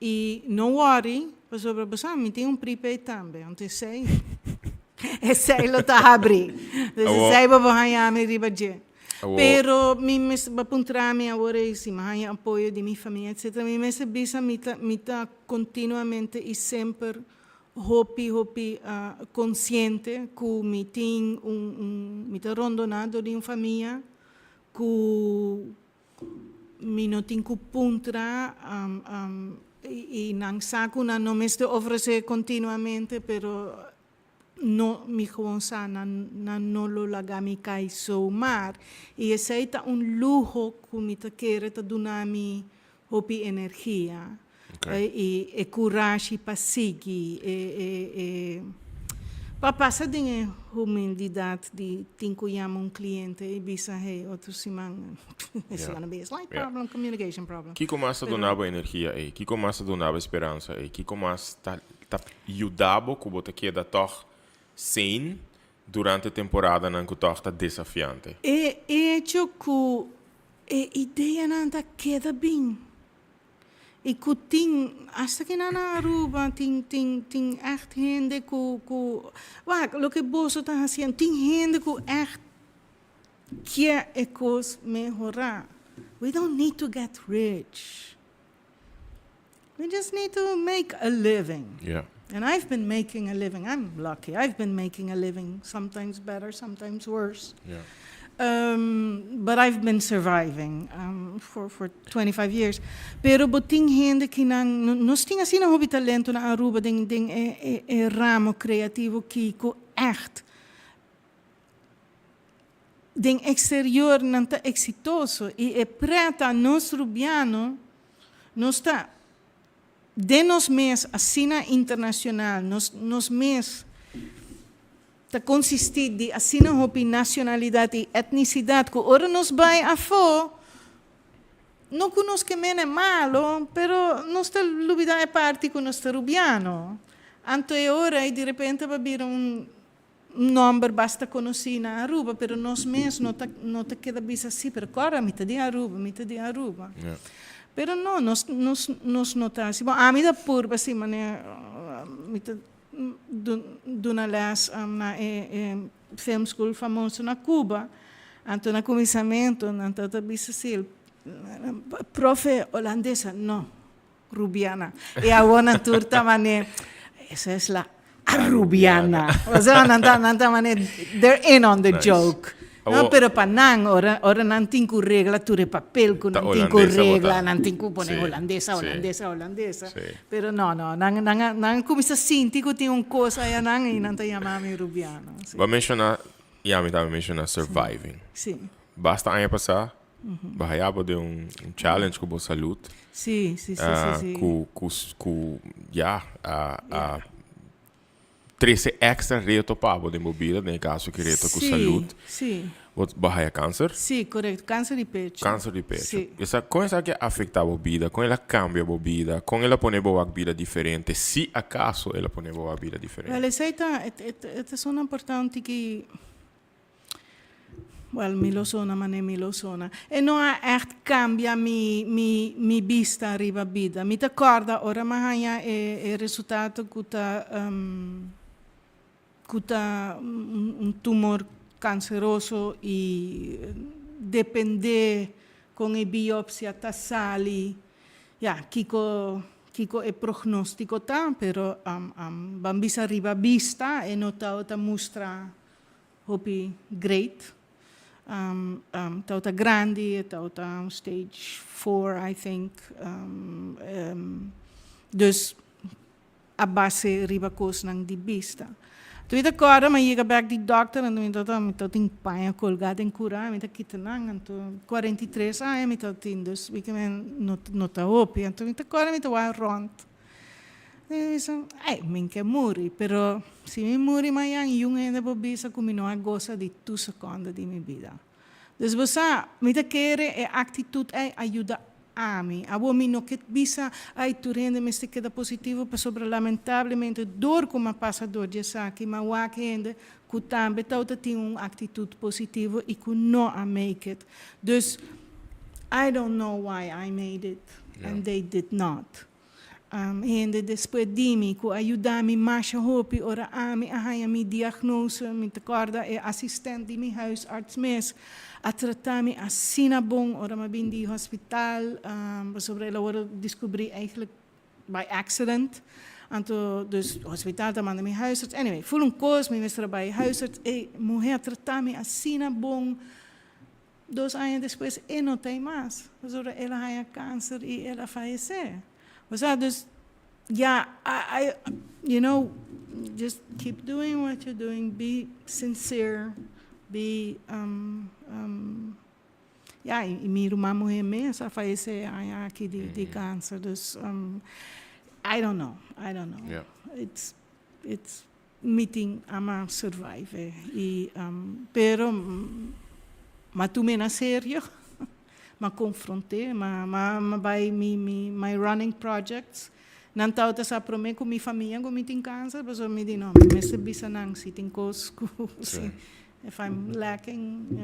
Y no worry, pasobra bo sa, mi tin un prepaid tambe, anto esey lo ta habri. Dus esey bo por haña mi riba dje. Pero mi mester, bo a puntra mi awor ey si mi haña apoyo di mi famia etcetera, mi mester bisa mi ta continuamente y semper hopi hopi consciente cu mi tin un, mi ta rondona door di un famia cu mi no tin cu puntra y nan sa cu nan no mester ofrece continuamente, pero no, mi gewoon sa nan no lo laga mi cay zomaar y esey ta un luho cu mi ta kere ta duna mi hopi energia y e curashi pa sigui e pa pasa den e humildad di tin cu yama un cliente y bisa: "Hey, otro siman it's gonna be a slight problem, communication problem." Kico mas ta duna bo energia ey? Kico mas ta duna bo speransa ey? Kico mas ta yuda bo cu bo ta keda toch sane durante temporadanan cu toch ta desafiante? E hecho cu e ideanan ta keda bin. Y cu tin, hasta cu na Aruba, tin echt hende cu, wak, loke boso ta haciendo, tin hende cu echt kier e cos mehora. We don't need to get rich. We just need to make a living. And I've been making a living. I'm lucky. I've been making a living, sometimes better, sometimes worse. But I've been surviving for 25 years. Pero bo tin hende cu nan, nos tin asina hopi talento na Aruba den e ramo creativo cu echt den exterior nan ta exitoso y e preta nos rubiano nos ta den nos mes asina internacional, nos mes ta consisti di asina hopi nacionalidad y etnicidad cu ora nos bay afo no cu nos ke mene malo, pero nos ta lubida e parti cu nos ta rubiano. Anto e ora y di repente va bira un nomber basta conoci na Aruba, pero nos mes no ta keda bisa si, pero awor mi ta di Aruba, mi ta di Aruba. Pero no, nos no ta asina. Bon, ami ta purba asina, manera mi ta duna les na e film school famoso na Cuba. Anto na cuminsamento, nan ta bisa asina: "Profe holandesa?" "No, rubiana." Y awor nan tur ta mane: "Esa es la arubiana." O sea, nan ta mane, they're in on the joke. No, pero pa nan, ora nan tin cu regla tur e papel, cu nan tin cu regla, nan tin cu pone holandesa, holandesa, holandesa. Pero no, nan cuminsa sinti cu tin un cos ey nan y nan ta yama mi rubiano. Si. Bo a menciona, ja, mi tambe menciona surviving. Basta aña pasa, bo a haya bo den un challenge cu bo salud. Si. Cu, ja, a trece extra reto pa bo den bo bida, den caso cu reto cu salud. Bo a haya cancer? Si, correcto. Cancer di pecho. Cancer di pecho. Si. Con esaki a afecta bo bida? Con el a cambia bo bida? Con el a pone bo bida diferente? Si acaso el a pone bo bida diferente? Well, esey ta, e ta importante cu, well, mi lo sona, mane mi lo sona. E no a echt cambia mi bista riba bida. Mi ta corda ora m'a haya e resultado cu ta un tumor. canceroso y depende con e biopsia ta sali, ja, kico e prognostico ta, pero ban bisa riba bista e no ta mustra hopi great. Ta grandi, ta stage 4, I think. Dus a base riba cosnan di bista. Tu ta corda, m'a yega back di doctor, anto mi ta tin paña colga den cura, mi ta kita nan, anto 43 aña mi ta tin, dus mi no, no ta hopi, anto mi ta corda mi ta wak rond. Mi bisa, "Ai, mi ke muri, pero si mi muri mañan, ningun hende por bisa cu mi no a goza di tur seconde di mi bida." Dus bo, mi ta kere e actitud ey a yuda ami. Abo mi no ke bisa, "Ai, tur hende mester keda positivo," pasobra lamentablemente dor cu m'a pasa door di esaki, m'a wak hende cu tambe tin un actitud positivo y cu no a make it. Dus I don't know why I made it and they did not. Hende despues di mi, cu a yuda mi masha hopi, ora ami a haya mi diagnose, mi ta corda e assistent di mi huisarts mes, a trata mi asina bon, ora m'a bin di hospital, sobre el a descubri eigenlijk by accident. Anto, dus hospital ta manda mi huisarts. Anyway, full un cos, mi mester bay huisarts, e muher a trata mi asina bon. 2 aña despues, e no tin mas. Pasobra el a haya cancer y el a fayece. O sea, dus, ja, I just keep doing what you're doing. Be sincere. Be, ja, y mi ruman muher mes a fayece aki di cancer. Dus, I don't know. I don't know. It's mi tin m'a survive. Y, pero, m'a tum'e na serio. M'a confront'e, m'a bay mi my running projects. Nan tawata sa prome cu mi famia cu mi tin cancer, mas mi di no, mi mester bisa nan si tin cos cu si, if I'm lacking,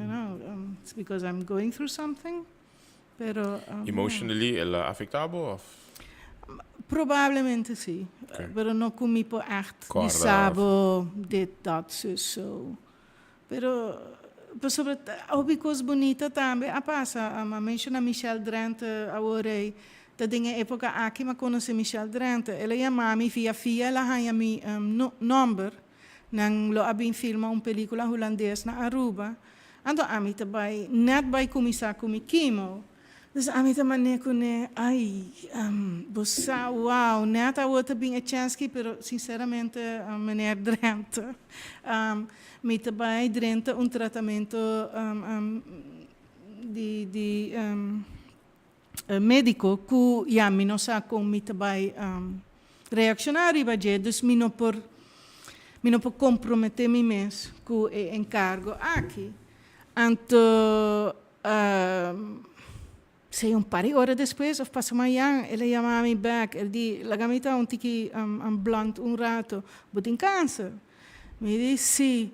it's because I'm going through something. Pero Emotionally, el a afecta bo? Of? Probablemente si. Pero no cu mi por echt Corda, bisa bo dit, dat, zo, zo. Pero sobre hopi cos bunita tambe a pasa. M'a menciona Michelle Drenthe awor. Ta den e epoca aki m'a conoce Michelle Drenthe. El a yama mi via via, el a haya mi no, number. Nan lo a bin filma un pelicula hulandes na Aruba. Anto ami ta bay net bay cuminsa cu mi chemo. Dus ami ta mane cune, "Ai, bo sa, wow, net awor ta bin e chance ki, pero sinceramente, meneer Drenthe, mi ta bay drenta un tratamento di medico cu ja, mi no sa con mi ta bay reacciona riba dje, dus mi no por compromete mi mes cu e encargo aki." Anto, sei un par di ora despues of pasa mañan, el a yama mi back, el di, "Laga mi ta un tiki blunt un rato, bo tin cancer?" Mi di, "Si."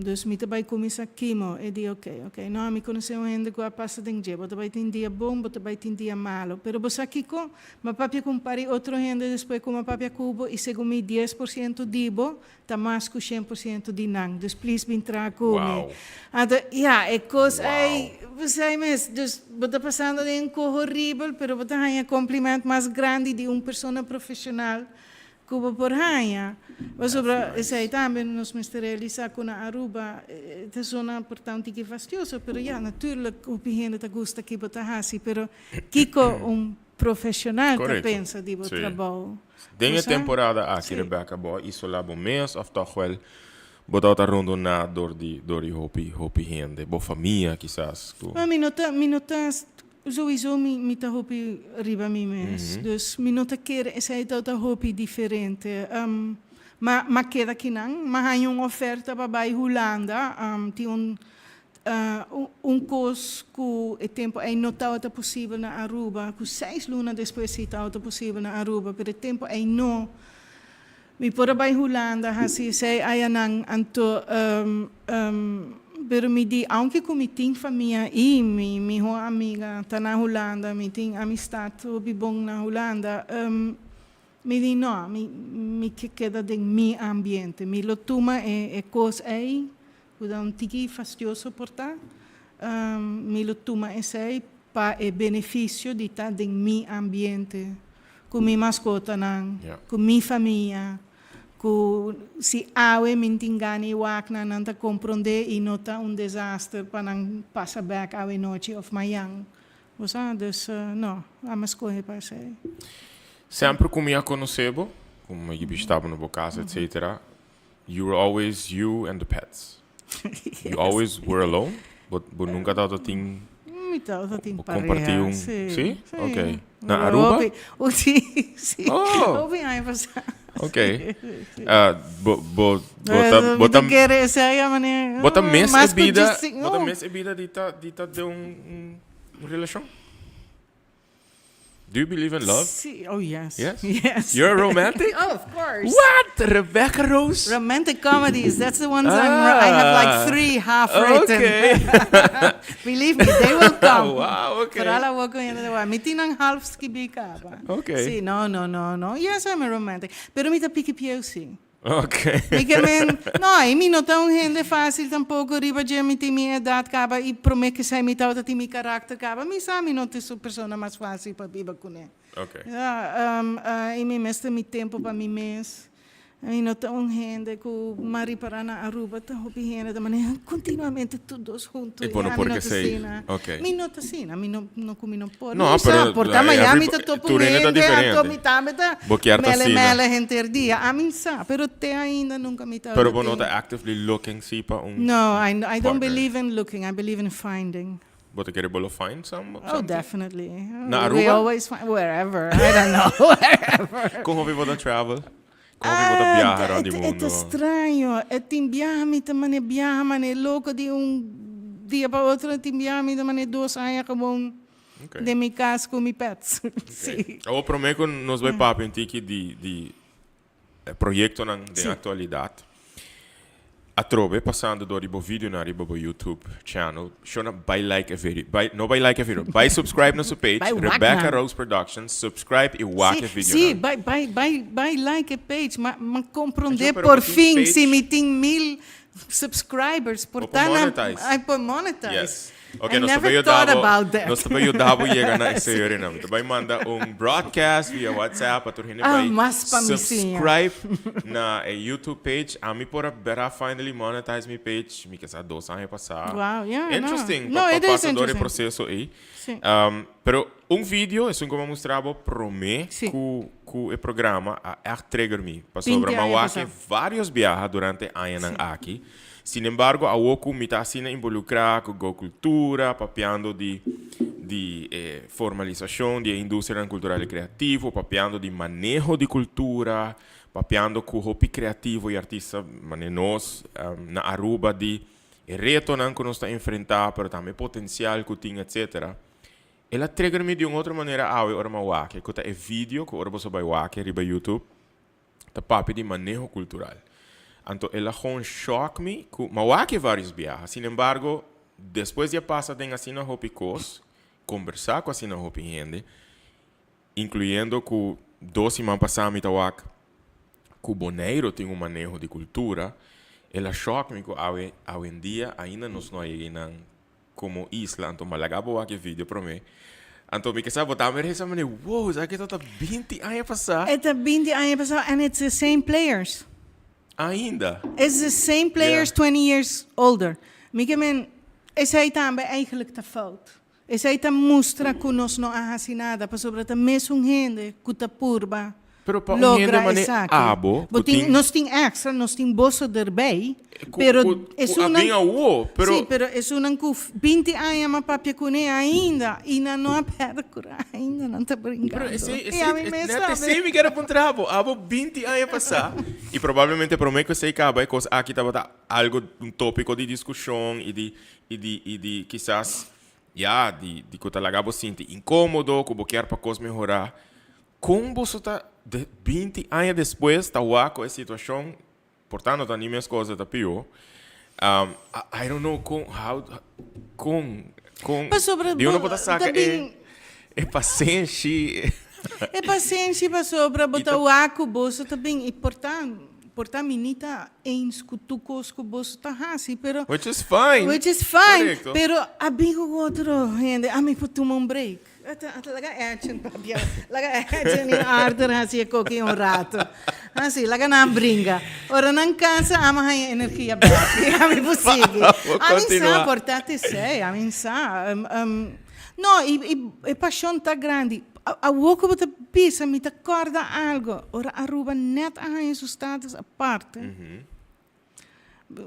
"Dus mi ta bay cuminsa chemo." E di, Ok. No, mi conoce un hende cu a pasa den dje. Bo ta bay tin dia bon, bo ta bay tin dia malo. Pero bo sa kico? M'a papia cu un par di otro hende despues cu m'a papia cu bo y segun mi 10% di bo, ta mas cu 100% di nan. Dus please bin traha cu mi." Anto, ja, e cos ey, bo mes, dus bo ta pasando den un cos horibel, pero bo ta haya compliment mas grandi di un persona profesional cu bo por haya. Mas sobre esey tambe nos mester realisa cu na Aruba ta zona importante cu fastioso, pero ja, natuurlijk hopi hende ta gusta cu bo ta hasi, pero kico un profesional ta pensa di bo trabou? Den e temporada aki, Rebecca, bo a isola bo mes of toch wel bo ta rondona door di hopi hopi hende, bo famia kisas? Maar mi no ta sowieso mi ta hopi riba mi mes. Dus mi no ta kere esey ta hopi diferente. Ma keda akinan, m'a haya un oferta pa bay Hulanda, tin un cos cu e tempo ey no tabata posibel na Aruba, cu 6 luna despues si tabata posibel na Aruba, pero e tempo ey no. Mi por a bay Hulanda, hasi esey ayanan, anto pero mi di, aunke cu mi tin famia y mi miho amiga ta na Hulanda, mi tin amistad hopi bon na Hulanda, mi di no, mi ke keda den mi ambiente, mi lo tuma e cos ey. Ku ta un tiki fastioso por ta, mi lo tuma esei pa e benefisio di ta den mi ambiente, ku mi maskotanan, ku mi famia, ku si awe mi tin gana i wak nan, nan ta komprondé i no ta un desaster pa nan pasa bèk awe nochi òf mayan. Bo sa? Dus, no, ami a skohe pa esei. Semper ku mi a konosé bo, ku mi a bishitá bo na bo kas, etcetera, You were always you and the pets. You always were alone? Bo, bo nunca tabata tin... Mi tabata tin Bo pareha, comparti un... sí. Sí? Sí. Ok. Na Aruba? Hopi, oh, sí, sí. Oh. Hopi aña pasá. Ok. Sí. Ah, bo, bo, bo ta, Eh, bo mi ta, ta kere esei a manera, bo ta mes e mas ku bida, djis, bo ta oh. mes e bida di ta, di ta den un, un relacion? Do you believe in love? Sí, oh yes. Yes? Yes. You're a romantic? Oh, of course. What? Rebecca Rose? Romantic comedies, that's the ones I'm, I have like three half written. Okay. Believe me, they will come. Wow, okay. Vooral awor cu hende ta wak. Mi tin nan half skibi caba. Okay. Sí, no, no, no, no. Yes, I'm a romantic. Pero mi ta piki pieu sí. Ok. Mi ke men, no, i mi no ta un hende fácil tampoco riba dje mi tin mi edad caba i prome ke esei mi tabata tin mi karakter caba, mi sa mi no ta esun persona mas fácil pa biba kuné. Ok. Ja, i mi mester mi tempo pa mi mes. Mi no ta un hende ku m'a ripará na Aruba ta hopi hende ta manera continuamente tur dos hunto I bo i no ami por no ke ta esei. asina. Ok. Mi no ta asina, mi no, no ku mi no por. No, Mi sa, pero por ta Miami every, ta topa un tur hende ta hende, anto diferente. mi tambe ta Bo kier ta mele asina. mele henter dia. Ami sa, pero te ainda nunca mi ta Pero bo no tin. ta actively looking si pa un No, I, I don't partner. believe in looking, I believe in finding. Bo ta kere bo lo find some, Oh, something? definitely. Na We Aruba? always find, wherever, I don't know, wherever. Con hopi bo ta travel? Con hopi bo ta biaha rond di E ta mundo? straño. E tin biaha mi ta mane biaha mane loco di un dia pa otro, tin biaha mi ta mane dos aña gewoon Okay. den mi cas cu mi pets. Sí. Awor prome cu nos bay papia un tiki di di proyectonan den actualidad. Atrobe pasando door di bo videonan riba bo YouTube channel. Shona bay like e video. Bay, no bay like e video. Bay subscribe na su page. Bay wak Rebecca nan. Rose Productions. Subscribe y wak Sí, e sí, videonan. bay, bay, bay, bay like e page. Ma, ma comprende Ajo, pero por bo tin fin page. si mi tin 1000 subscribers. Por Bo por ta na, monetize. ay, por monetize. Yes. Ok, I nos ta never bay thought yuda bo, about that. nos ta bay yuda bo yega na exterior na. Mi ta bay manda un broadcast via WhatsApp pa tur hende Ah, bay mas pa mi siña. subscribe na e YouTube page. Ami por a bera finally monetize mi page, mi kesa dos aña pasa. Wow, yeah, no. Interesting, No, pa, pa it is pasa door e interesting. proceso ey. Sí. Pero un video, esun ku mi a mustra bo prome Sí. ku ku e programa a echt trigger mi. Pasobra 20 mi a aña wak pasá. varios biaha durante añanan aki. Sin embargo, awor ku mi ta asina involukrá ku Go Cultura, papiando di di e formalisashon di e industrianan kultural i kreativo, papiando di maneho di kultura, papiando ku hopi kreativo i artista manera nos na Aruba di e retonan ku nos ta enfrentá, pero tambe e potensial ku tin, etcetera. El a trigger mi di un otro manera awe ora mi a wak, ku ta e video ku ora boso bai wak riba YouTube, ta papia di maneho cultural. Anto el a gewoon shock mi cu m'a wak e varios biaha. Sin embargo, despues di a pasa den asina hopi cos, combersa cu asina hopi hende, incluyendo cu dos siman pasa mi ta wak cu Boneiro tin un maneho di cultura, el a shock mi cu awe, awendia ainda nos no a yega einan Como isla, anto m'a laga bo wak e video prome. Anto mi ke sa bo tambe resa mane, wow, sa ke ta 20 aña pasá. E ta 20 aña pasá and it's the same players. Ainda? It's the same players 20 years older. Mi ke men, esei tambe eigenlijk ta fout. Esei ta mustra ku nos no a hasi nada, pasobra ta mesun hende ku ta purba Pero pa un logra hende mane esaki. abo Bo ku tin, tin nos tin extra, nos tin boso derbij, ku pero ku ku a esunnan bin awo, pero Sí, pero esunnan ku 20 aña m'a papia kuné ainda i nan no a pèrdè kura ainda, nan ta Pero brinkando. esei I esei ami mes net tambe. esei mi kier a puntra bo, abo 20 aña pasá i probablemente promé ku esei kaba e kos aki tabata algo un tópiko di diskushon i di i di i di kisas ya di di ku ta laga bo sinti inkómodo ku bo kier pa kos mehorá. Kon boso ta de 20 aña despues ta wak ku e situashon por ta no ta ni mes kos e ta pió um, I don't know kon how kon kon Pasobra di uno bo por ta saka ta e bin e pasenshi E pasenshi pasobra bo i ta ta wak ku boso ta bin i por ta. Por ta mi ni ta eens cu tur cos cu boso ta haci, pero. Which is fine. Which is fine. Correcto. Pero a bin cu otro hende, ami por tuma un break. Ata laga Edjean papia, laga Edjean y Arthur haci e koki un rato. Haci, laga nan bringa. Ora nan cansa, ami haña energia bek y ami por sigui. Ami sa por ta tesey, ami sa. No, y e pasion ta grandi. Awor ku bo ta bisa mi ta kòrda algo, ora Aruba nèt a haña su status aparte,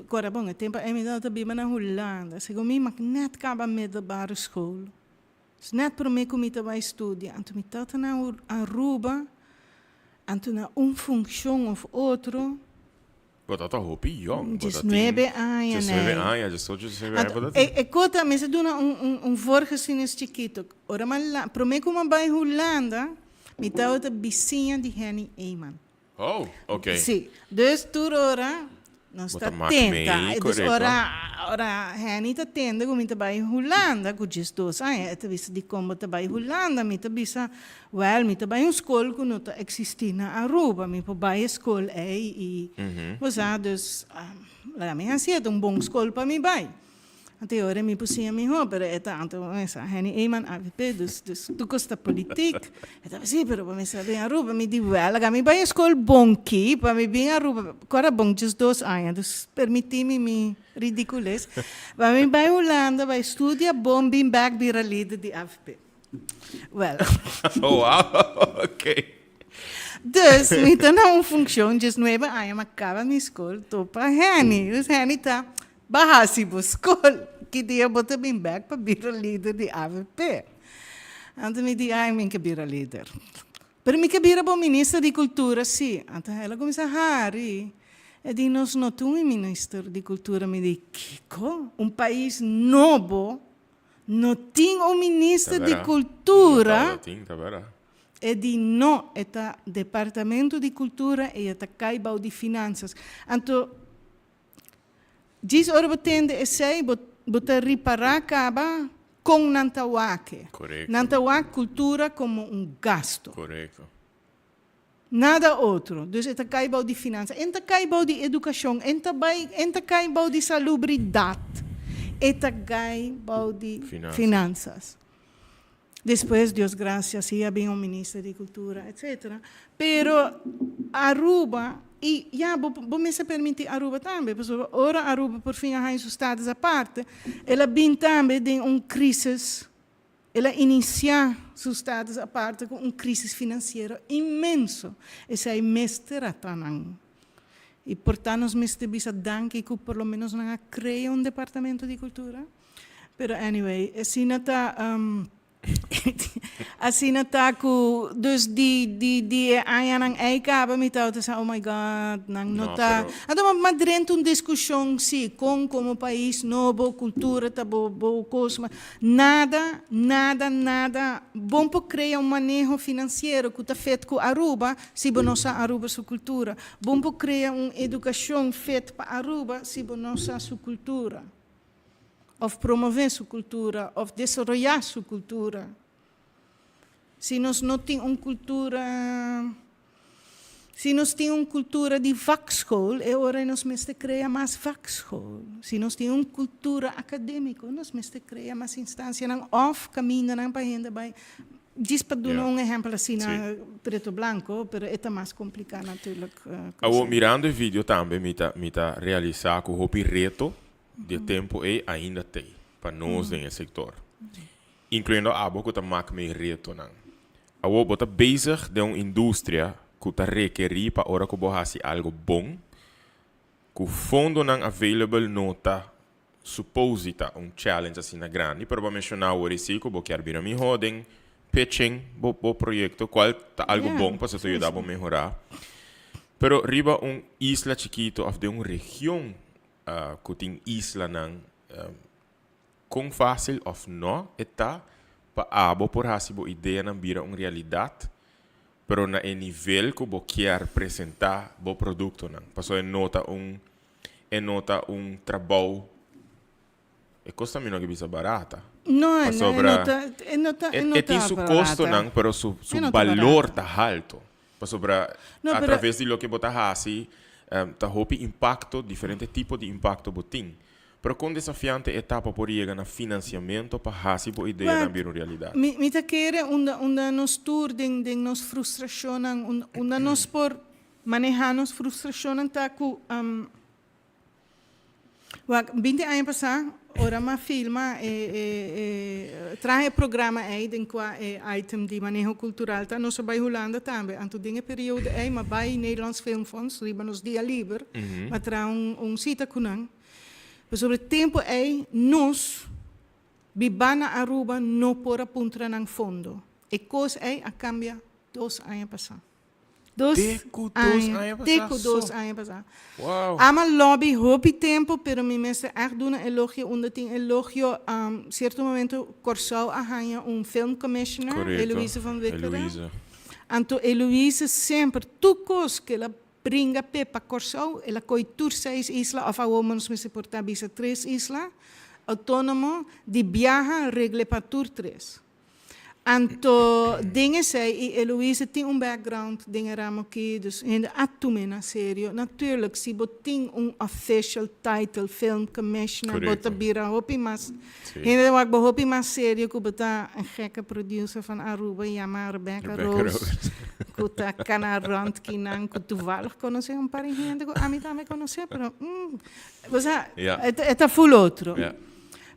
kòrda bon e tempu ei mi tabata biba na Hulanda, segun mi mak nèt kaba middelbare school, dus nèt promé ku mi ta bai studia, anto mi tabata na Aruba, anto na un funshon òf otro. Bo ta ta hopi yong. Bo ta tin 19 aña, 19 nee. aña, 18, 19 aña bo ta Anto, e tin. e kota mester duna un un un voorgeschiedenis chikito. Ora mi a la prome ku mi a bai Hulanda, mi tabata bisiña di Henny Eman. Oh, oké. Sí. Dus tur ora nos Bo ta ta mak tenta. mee, Dus korekto. ora ora Henny ta tende ku mi ta bai Hulanda ku 12 aña, e ta bisa dikon bo ta bai Hulanda? Mi ta bisa, Wel, mi ta bai un skol ku no ta eksistí na Aruba. Mi por bai e skol ei i bo sa, dus laga mi hasi e ta un bon skol pa mi bai. Anto e ora mi por siña mihó, pero e ta anto bo mester Henny Eman avp, dus dus tur kos ta politik. E ta bisa, sí, pero bo mester bin Aruba. Mi di, wel, laga mi bai e skol bon ki pa mi bin Aruba. Ku ora bon 12 aña, dus permití mi mi ridikules. Pa mi bai Hulanda, bai studia bon, bin bèk bira lider di avp. Wel. Oh, wow, ok. Dus, mi ta na un funccion 19 aña, ma caba mi school topa Henny. Dus Henny ta, ba haci bo school. Ki dia bo ta bin bek pa bira lider di avp? Anto mi di, ay, mi ke bira lider. Pero mi ke bira bo minister di cultura, si. Anto el a cuminsa hari. E di, nos no tin un minister di cultura. Mi di, kico? Un pais nobo No tin un minister di cultura. E di no, e ta departamento di cultura y e ta cay bao di finanzas. Anto, djis ora bo tende esey, bo bo ta ripara caba con nan ta wak e. Nan ta wak cultura como un gasto. Nada otro. Dus e ta kai bou di finansa. En ta kai bou di edukashon. En ta bai, en ta kai bou di salubridat. E ta gai bou di finansas. Despues, Dios gracia, si a bin un minister di kultura, etcetera. Pero Aruba, i ya, bo, bo mester permiti Aruba tambe, pasobra ora Aruba por fin a haña su status aparte, el a bin tambe den un crisis. El a inisiá su status aparte ku un krísis finansiero inmenso. Esei mester a ta nan. I por ta nos mester bisa danki ku por lo ménos nan a krea un departamento di kultura. Pero anyway, asina ta asina ta ku dus di di di e añanan ei kaba mi tabata sa oh my God nan no ta. Anto ma drenta un diskushon si kon komo pais nobo kultura ta bo bo kos. Nada, nada, nada bon por crea un maneho financiero cu ta fit cu Aruba si bo no sa Aruba su cultura. Bon por crea un educacion fit pa Aruba si bo no sa su cultura. Of promove su cultura, of desaroya su cultura. Si nos no tin un cultura, si nos tin un cultura di vakschool, e ora nos mester crea mas vakschool. Si nos tin un cultura academico, nos mester crea mas instancianan of camindanan pa hende bay. Djis pa duna un ehempel asina preto blanco, pero e ta mas complica natuurlijk. Awor, mirando e video tambe mi ta mi ta realisa cu hopi reto di e tempo ey ainda t'ey pa nos den e sector. Incluyendo abo cu ta mak mei retonan. Awor bo ta bezig den un industria cu ta rekeri pa ora cu bo haci algo bon, cu fondonan available no ta suppose di ta un challenge asina grandi, pero bo a menciona awor e si cu bo kier bira miho den pitching bo bo proyecto, cual ta algo bon pasobra ta yuda bo mehora. Pero riba un isla chikito of den un region cu tin islanan, Kon fásil òf nò e ta pa abo por hasi bo ideanan bira un realidat, pero na e nivel ku bo kier presentá bo produktonan? Pasobra e no ta un e no ta un trabou, e kos ta mi no ke bisa barata. No, e no Pasobra ta e no ta e e no e tin ta su barata. kostonan, pero su E su no ta balor barata. ta halto. Pasobra No, a pero traves di loke bo ta hasi. Ta hopi impacto, diferente tipo di impacto bo tin. Pero con desafiante e ta pa por yega na financiamento pa haci bo ideanan Wak, bira un realidad? mi ta kere unda nos tur den nos frustracionnan, unda nos por maneha nos frustracionnan ta cu, wak, 20 aña pasa, ora m'a filma e traha e programa ei den cua e item di maneho cultural ta, nos a bay Hulanda tambe. Anto den e periodo ei m'a bay Nederlands Filmfonds riba nos dia liber, m'a traha un cita cu nan. Pasobra e tempo ei nos biba na Aruba no por a puntra nan fondo. E cos ei a cambia 2 aña pasa. Dos Te cu 2 aña te pasa cu 2 so. Aña pasa. Ami a lobby hopi tempo, pero mi mester echt duna elogio unda tin elogio. Cierto momento Corsou a haña un film commissioner, Eloise van Wickeren. Eloise. Anto Eloise semper, tur cos cu el a bringa pe pa Corsou, el a coy tur seis isla, of awor nos mester por ta bisa tres isla, autonomo, di biaha regle pa tur tres. Anto den esey y Eloise tin un background den e ramo aki, dus hende a tuma na serio. Natuurlijk, si bo tin un official title, film commissioner, bo ta bira hopi mas, hende wak bo hopi mas serio cu bo ta een gekke producer van Aruba, yama Rebecca Rebecca Rose, Rose. Cu ta cana rond kinan, cu toevallig conoce un par di hende cu ami tambe conoce, pero, o sea, e ta full otro.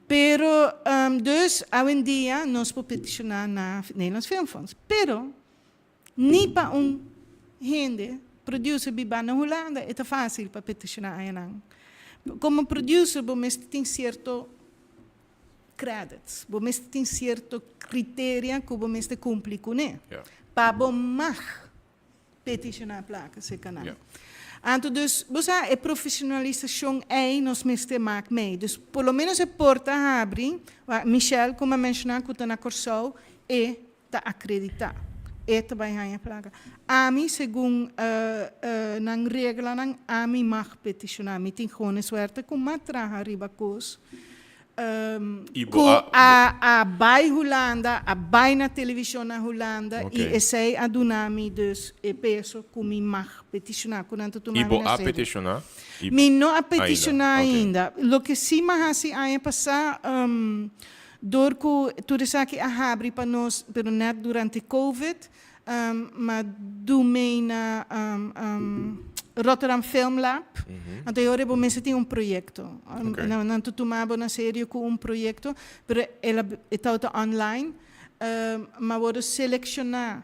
Pero, dus, awendia nos por peticiona na Nederlands Filmfonds. Pero, ni pa un hende, producer biba na Hulanda, e ta facil pa peticiona ayanan. Como producer, bo mester tin cierto credits, bo mester tin cierto criteria cu bo mester cumpli cune. Pa bo mag peticiona placa cerca nan. Anto dus, bo sa, e profesionalisacion ey nos mester maak mee. Dus por lo menos e porta habri, wa Michelle, como a menciona, cu ta na Corsou, e ta acredita. E ta bay haña placa. Ami, segun nan reglanan, ami mag peticiona. Mi tin gewoon e suerte cu m'a traha riba cos Y bo cu a bay Hulanda, a bay na television na Hulanda y esey a duna mi dus e peso cu mi mag peticiona, cu nan ta tuma Y mi bo na a serio. peticiona? Y Mi no a ainda? Peticiona ainda. Loke si m'a haci aña pasa, door cu tur esaki a habri pa nos, pero net durante COVID, m'a duna na Rotterdam Film Lab. Anto e ora bo mester tin un proyecto. Nan ta tuma bo na serio cu un proyecto, pero el a e tabata online. M'a wordo selecciona.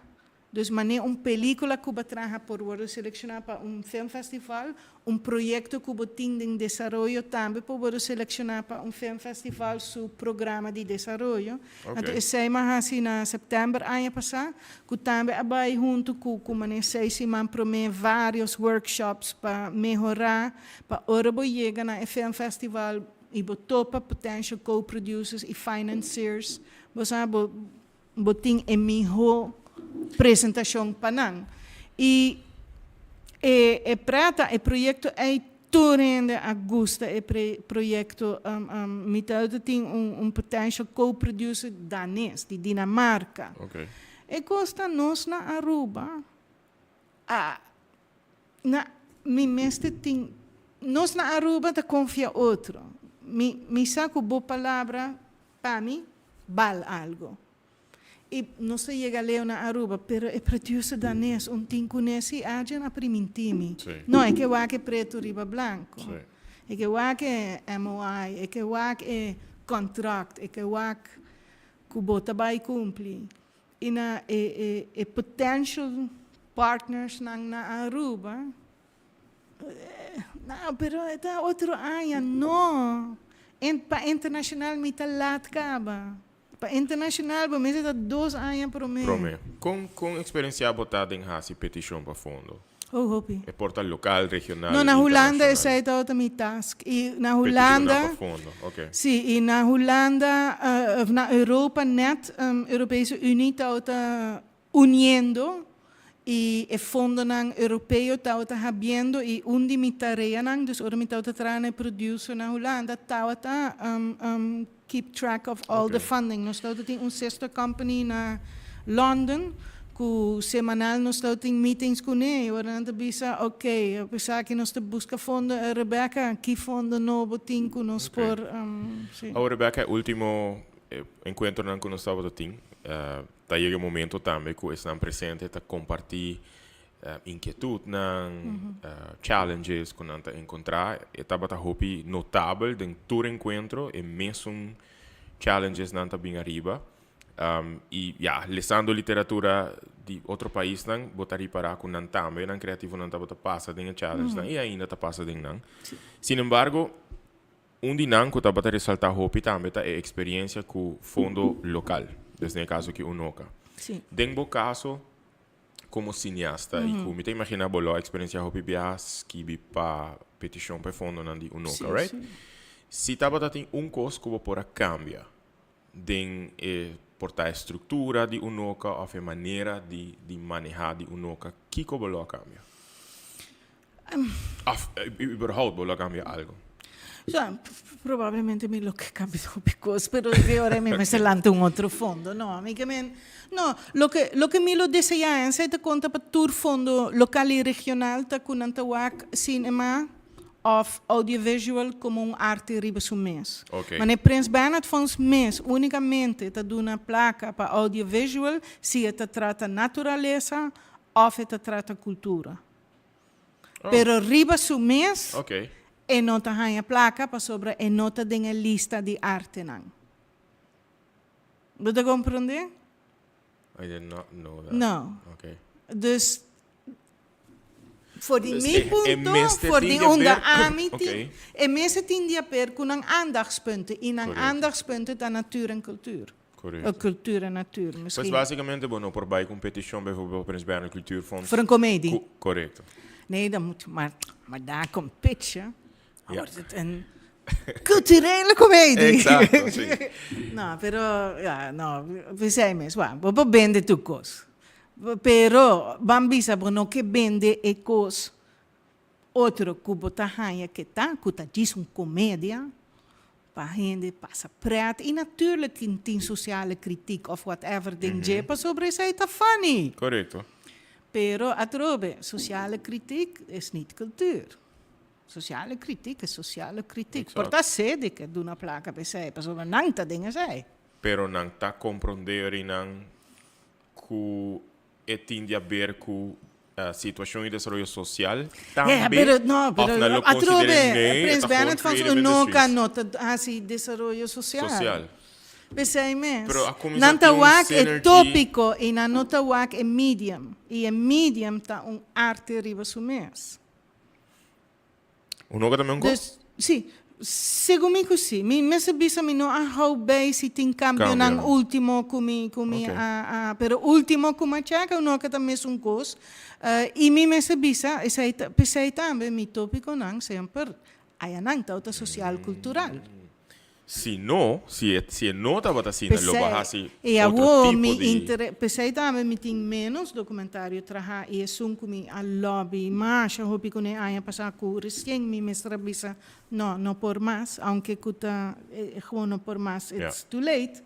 Dus mane un pelicula cu bo traha por wordo selecciona pa un filmfestival, un proyecto cu bo tin den desaroyo tambe por wordo selecciona pa un filmfestival su programa di desaroyo. Anto esey m'a haci na september aña pasa, cu tambe a bay hunto cu mane 6 siman prome varios workshops pa mehora, pa ora bo yega na e filmfestival y bo topa potential co-producers y financiers, bo sa bo tin e miho presentacion pa nan. Y e prata, e proyecto ey tur hende a gusta e proyecto. Mi tin un potential co-producer danes, di Dinamarca. E cos ta nos na Aruba, a, na, mi mester tin, nos na Aruba ta confia otro. Mi sa cu bo palabra pa mi bal algo. Y nos a yega leu na Aruba, pero e producer danes un tin cune si agen a priminti mi. No, e ke wak e preto riba blanco. E ke wak e MOI, e ke wak e contract, e ke wak cu bo ta bay cumpli. Y na e potential partners nan na Aruba, no, pero ta otro aña, no. Pa internacional mi ta laat caba. Pa internacional, bo mester ta 2 aña prome. Prome. Con experiencia bo ta den hasi peticion pa fondo? Oh, hopi. E por ta local, regional, No, na Hulanda internacional? esey ta mi task. Y na Peticiona Hulanda, pa fondo, ok. Si, y na Hulanda, of na Europa net, Europese Unie ta uniendo y e fondonan europeo ta habiendo y un di mi tareanan, dus ora mi ta traha producer na Hulanda, ta keep track of all the funding. Nos tin un sister company na London, Ku semanal nos ta tin meetings kuné i ora nan ta bisa, ok, apesar ku nos ta buska fondo, Rebecca, ki fondo nobo tin ku nos por, si. Awor Rebecca, e ultimo enkuentronan ku nos tabata tin, ta yega e momento tambe ku esnan presente ta kompartí inkietutnan, challenges ku nan ta enkontrá. E tabata hopi notabel den tur enkuentro e mesun challengesnan ta bin ariba. I ya, lesando literatura di otro paisnan, bo ta ripará ku nan tambe, nan kreativonan tabata pasa den e challengenan i ainda ta pasa den nan. Sin embargo, un di nan ku tabata resaltá hopi tambe ta e eksperiencia ku fondo lokal, dus den e kaso aki Unoca. Den bo kaso komo sineasta i ku mi ta imaginá bo lo a eksperensiá hopi biaha skibi pa petishon pa e fondonan di Unoca, right? Si tabata tin un kos ku bo por a kambia den e por ta e structura di Unoca of e manera di di maneha di Unoca, kico bo lo a cambia? Of überhaupt bo lo a cambia algo? Ja, probablemente mi lo ke cambia hopi cos, pero e ora mi mester lanta un otro fondo. No, mi ke men, no, loke, loke mi lo desea en esei ta conta pa tur fondo local y regional ta cu nan ta wak cinema, of audiovisual como un arte riba su mes. Mane Prins Bernhard Fonds mes unicamente ta duna placa pa audiovisual si e ta trata naturalesa of e ta trata cultura. Pero riba su mes e no ta haña placa pasobra e no ta den e lista di artenan. Bo ta comprende? I did not know that. No. Dus For di mi punto, for di unda ami tin, e mester tin di haber ku nan aandachtspunten i nan aandachtspunten ta natuur en cultuur. Correcto. O cultuur en natuur misschien. Pues basicamente bo no por bai ku un peticion bijvoorbeeld pa Prins Bernhard Cultuurfonds. Voor een komedie. Ku, correcto. Nee, dan moet, maar, maar daar komt pitchen, dan wordt het een culturele komedie. Exacto, si. No, pero, ja, no, p'esei mes, wak, bo por bende tur kos. Pero ban bisa bo no ke bende e kos otro ku bo ta haña ke ta, ku ta djis un komedia pa hende pasa pret i naturlik tin tin sosiale kritik of whatever den dje pasobra esei ta funny. Korekto. Pero atrobe sosiale kritik is niet kultuur. Sosiale kritik is sosiale kritik. Por ta sede ke duna plaka pa esei pasobra nan ta den esei. Pero nan ta komprondé ori nan ku e tin di haber ku situashon i desaroyo sosial tambe òf nan lo konsider'é nee e Prins ta gewoon Bernhard Fonds creative Unoca industries? no ta hasi desaroyo sosial. Sosial. P'esei mes. Pero a kuminsá Nan ta tin un wak e synergy. tópiko i nan no ta wak e medium. I e medium ta un arte riba su mes. Unoca tambe un cos? Dus, si. Segun mi cu si. Mi mester bisa mi no a hou bij si tin cambionan Cambionan. ultimo cu mi cu mi a a pero ultimo cu mi a checa unoca ta mesun cos. Y mi mester bisa esey ta pesey tambe mi topiconan semper ayanan ta ota social cultural. Si no, si e, si e no tabata asina, lo bo a hasi P'esei, e otro awor tipo mi di. intere, p'esei tambe mi tin ménos documentario traha i esun ku mi a lobby masha hopi kuné aña pasá ku resien mi mester a bisa no, no por mas, aunke ku ta gewoon no por mas, it's too late.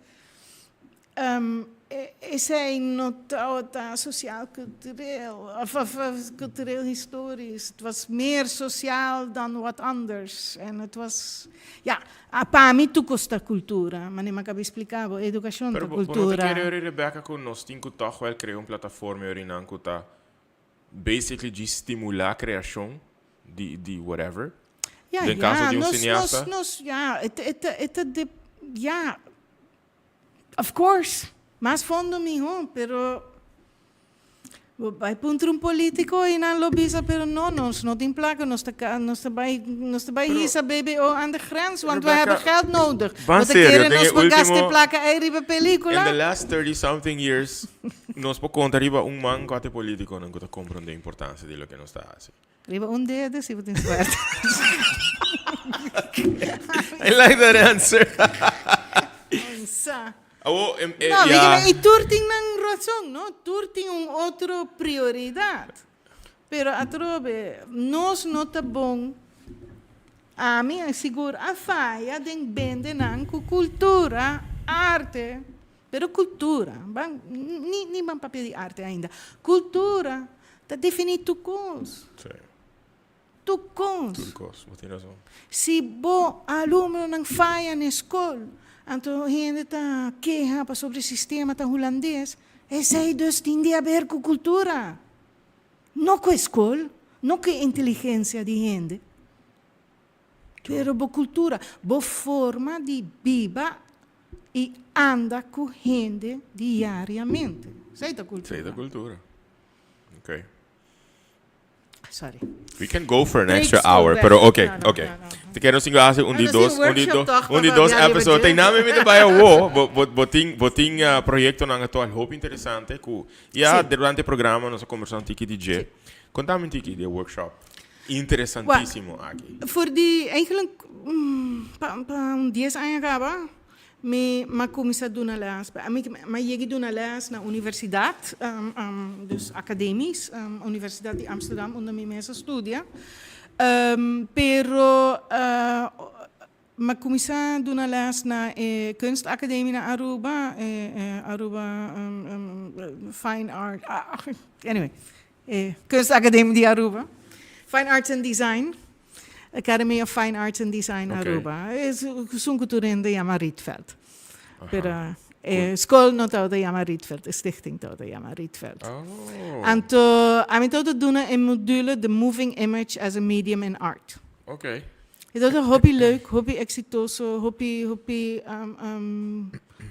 Esei no tabata sociaal cultureel of of cultureel historisch. Het was meer sociaal dan wat anders. En het was, ja, pa mi tur cos ta cultura. Manera mi a caba explica bo, educacion ta Pero bo no ta cultura. kere ori Rebecca cu nos tin cu toch wel crea un plataforma orinan cu ta basically djis stimula creacion di di whatever? Ja, Den caso ja, di un nos, cineasta? nos, nos, ja, e ta, e ta, e ta de, ja. Of course, mas fondo miho, pero bo bai puntra un politico y nan lo bisa pero no, nos no tin placa, nos ta nos ta bai nos ta bai hisa BBO aan de grens, want we hebben geld nodig. Ban Bo ta serio, kere den nos e por gasta e ultimo placa ey riba In the pelicula? last 30 something years nos por conta riba un man cu a te politiconan cu ta comprende importancia di loke nos ta haci. Riba un dede si bo tin suerte. I like that answer. Sa. Awo, em, eh, No, ja. I tur tin nan razon, no? Tur tin un otro prioridad. Pero atrobe, nos no ta bon. Ami sigur a faya den bende nan ku kultura, arte. Pero cultura, ban, ni, ni ban papia di arte ainda. Cultura ta defini tur cos. Tur cos. Tur cos, bo tin razon. Si bo alumnonan faya na scol, anto hende ta keha pasobra e sistema ta hulandes, esey dus tin di haber cu cultura. No cu e scol, no cu e inteligencia di hende. Pero bo cultura, bo forma di biba y anda cu hende diariamente. Esey ta cultura. Esey ta cultura. Ok. Sorry. We can go for an extra hour, pero ok, ok. Te quiero singo hace un di dos, un di dos, un di dos episode. Te nami mi te bai awo, bo bo bo tin bo tin uh, proyecto nan actual hopi interesante ku ya durante programa nos a conversa un tiki di dje. Contame un tiki di e workshop interesantísimo aki. Voor di eigenlijk pa pa un 10 aña caba Mi a cuminsa duna les, mi a yega duna les na universidad, dus academisch, Universidad di Amsterdam unda mi mes a studia, pero mi a cuminsa duna les na e kunstacademie na Aruba, e Aruba Fine Art, anyway, e Kunstacademie di Aruba, Fine Arts and Design. Academy of Fine Arts and Design Aruba. Esun ku tur hende yama Rietveld. Pero e skol no tabata yama Rietveld, e stichting tabata yama Rietveld. Anto ami tabata duna e module The Moving Image as a Medium in Art. E tabata hopi leuk, hopi eksitoso, hopi hopi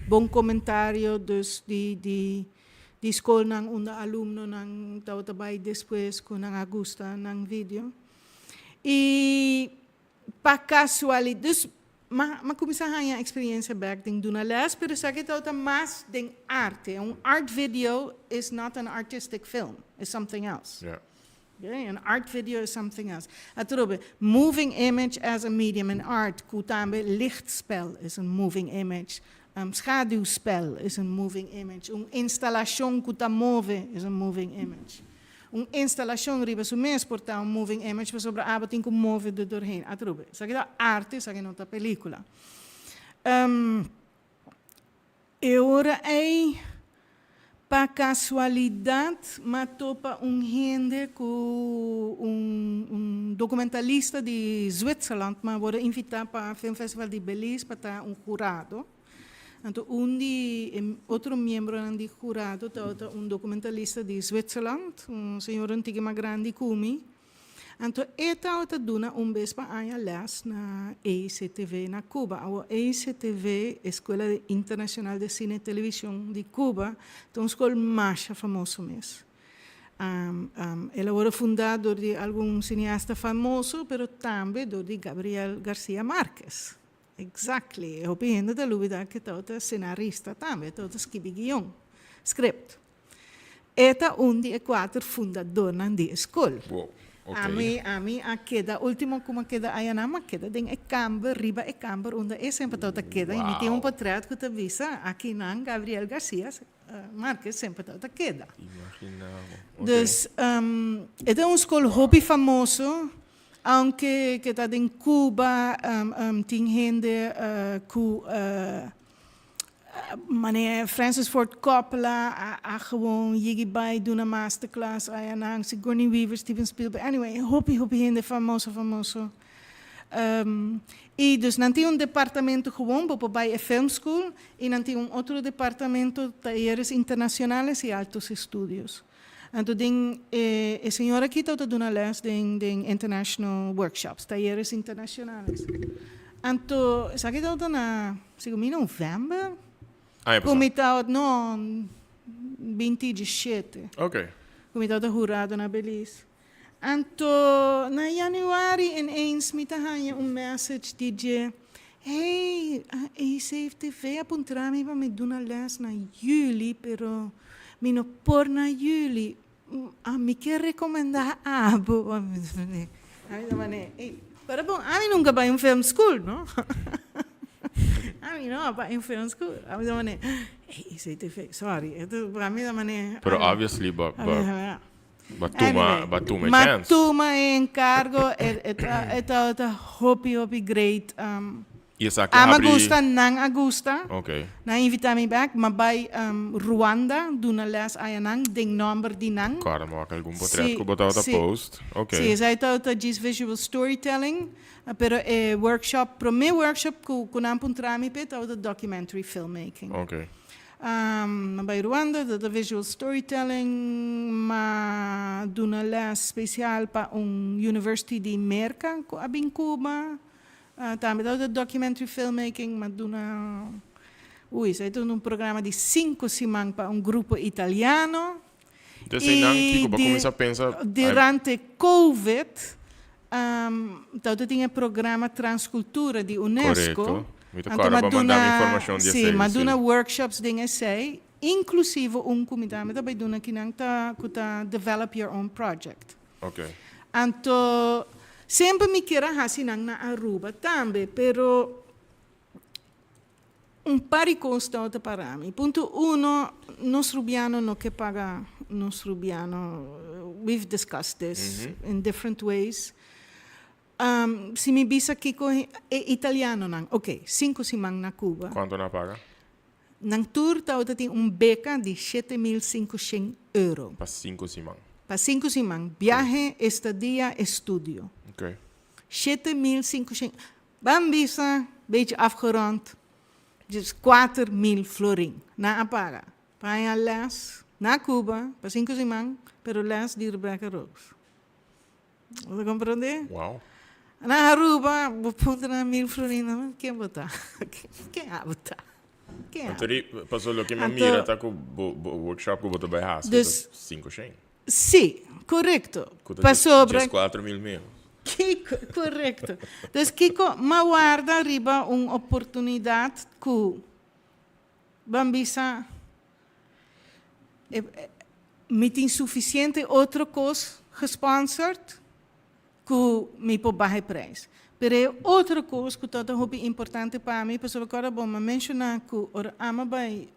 bon komentario dus di di di skolnan unda alumnonan tabata bai despues ku nan a gusta nan video. I pa casualidad, dus m'a m'a cuminsa haña experiencia bek den duna les, pero esaki tabata mas den arte. Un art video is not an artistic film, is something else. Okay, an art video is something else. Atrobe, moving image as a medium in art, cu tambe lichtspel is un moving image, schaduwspel is un moving image, un instalacion cu ta move is un moving image. Un instalashon riba su mes por ta un moving image pasobra abo tin ku move de doorheen. Atrobe, esaki ta arte, esaki no ta pelikula. E ora ei, pa kasualidat m'a topa un hende ku un un dokumentalista di Zwitserland, m'a wòrdu invitá pa Filmfestival di Belize pa ta un hurado. Anto un di e otro miembronan di hurado tabata un documentalista di Zwitserland, un señor un tiki mas grandi cu mi. Anto e tabata duna un bes pa aña les na EICTV na Cuba. Awor EICTV, Escuela Internacional de Cine y Television di Cuba, ta un scol masha famoso mes. El a worde funda dor di algun cineasta famoso, pero tambe dor di Gabriel Garcia Marquez. Exactly. E hopi hende ta lubida ke tabata scenarista tambe, tabata skibi guion, script. E ta un di e kuater fundadornan di e skol. Wow, ok. Ami, ami a keda, ultimo ku mi a keda ayanan, mi a keda den e kamber, riba e kamber unda e semper tabata keda i mi tin un potret ku ta bisa akinan Gabriel Garcia Marquez semper tabata keda. Imagina bo. Ok. Dus, e ta un skol hopi famoso. Aunke ke ta den Cuba tin hende ku manera Francis Ford Coppola a gewoon yigi bai duna masterclass ayanan, Sigourney Weaver, Steven Spielberg, anyway hopi hopi hende famoso famoso. I dus nan tin un departamento gewoon bo por bai e film school i nan tin un otro departamento talleres internacionales y altos estudios. Anto den e e señor aki tabata duna les den den international workshops, talleres internacionales. Anto esaki tabata na segun mi november Aña ku pasá. mi tabata no 2017 Ok. ku mi tabata hurado na Belize. Anto na januari ineens mi ta haña un message di dje, Hey, ACFTV a puntra mi pa mi duna les na juli, pero mi no por na juli. Mi ke recomenda abo. Ami ta manera, ey, pero bon, ami nunca bai un film school, no? Ami no a bai un film school. Ami ta manera, ey, ACTV, sorry. Ami ta manera. Pero obviously, bo, bo. Ba tuma, ba tuma e Ma chance. tuma e encargo, e, e ta, e tabata hopi, hopi great. Y esaki Ami a habri. gusta, nan a gusta. Nan a invita mi bek, m'a bai Rwanda duna les ayanan den nomber di nan. Corda, m'a wak algun potret cu bo tabata post. Si, esai tabata djis visual storytelling, pero e workshop, prome workshop cu nan puntra mi p'e tabata documentary filmmaking. M'a bai Rwanda, tabata visual storytelling, m'a duna les special pa un university di Merca cu a bin Cuba. Tambe tabata documentary filmmaking, m'a duna, ui, esei ta un programa di 5 siman pa un grupo italiano. Entonces, einan, kiko, bo a cuminsa pensa? Durante COVID, tabata tin e programa Transcultura di UNESCO. Mi ta Anto corda bo a manda mi informacion di esei. M'a duna workshops den esei, inclusive un cu mi tambe ta bay duna kinan ta, cu ta Develop Your Own Project. Anto, semper mi kier a haci nan na Aruba tambe, pero un par di cos ta para mi. Punto uno, nos rubiano no ke paga nos rubiano. We've discussed this in different ways. Si mi bisa kiko e italiano nan, ok, 5 siman na Cuba. Cuanto nan a paga? Nan tur tin un beca di 7500 euro. Pa 5 siman. Pa 5 siman. Viahe, estadia, estudio. 7500. Ban bisa, beetje afgerond, dus 4000 florin. Nan a paga. Pa les na Cuba, pa 5 siman, pero les di Rebecca Rose. Bo ta comprende? Wow. Na Aruba, bo puntra 1000 florin, ken bo ta? Ken abo ta? Ken Anto, paso loke mi mira ta cu bo workshop cu bo ta bay haci, Dus, 500. Si, correcto. Cu ta Pasobra 4000 menos. Kiko, correcto. Dus kiko, m'a warda riba un oportunidad cu ban bisa mi tin suficiente otro cos gesponsored cu mi por baha prijs. Pero e otro cos cu ta hopi importante pa mi, pasobra awor bon, m'a menciona cu ora ami a bay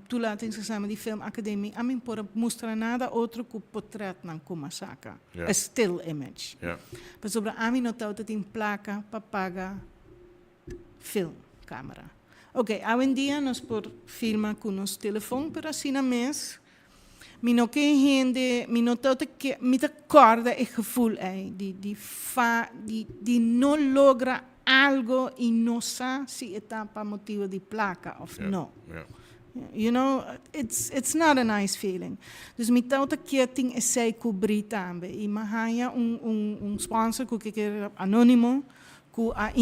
toelatingsexamen di Film Academie, ami no por mustra nada otro cu portretnan cu m'a saca. A still image. Pasobra ami no tin placa pa paga film, camera. Ok, awendia nos por filma cu nos telefon, pero asina mes, mi no ke hende, mi no ta ke, mi ta corda e gevoel ei, di no logra algo y no sa si ta pa motibo di placa of no. It's not a nice feeling. Dus mi ta ke tin esey cubri tambe. Y m'a haya un sponsor cu ke anonimo, cu a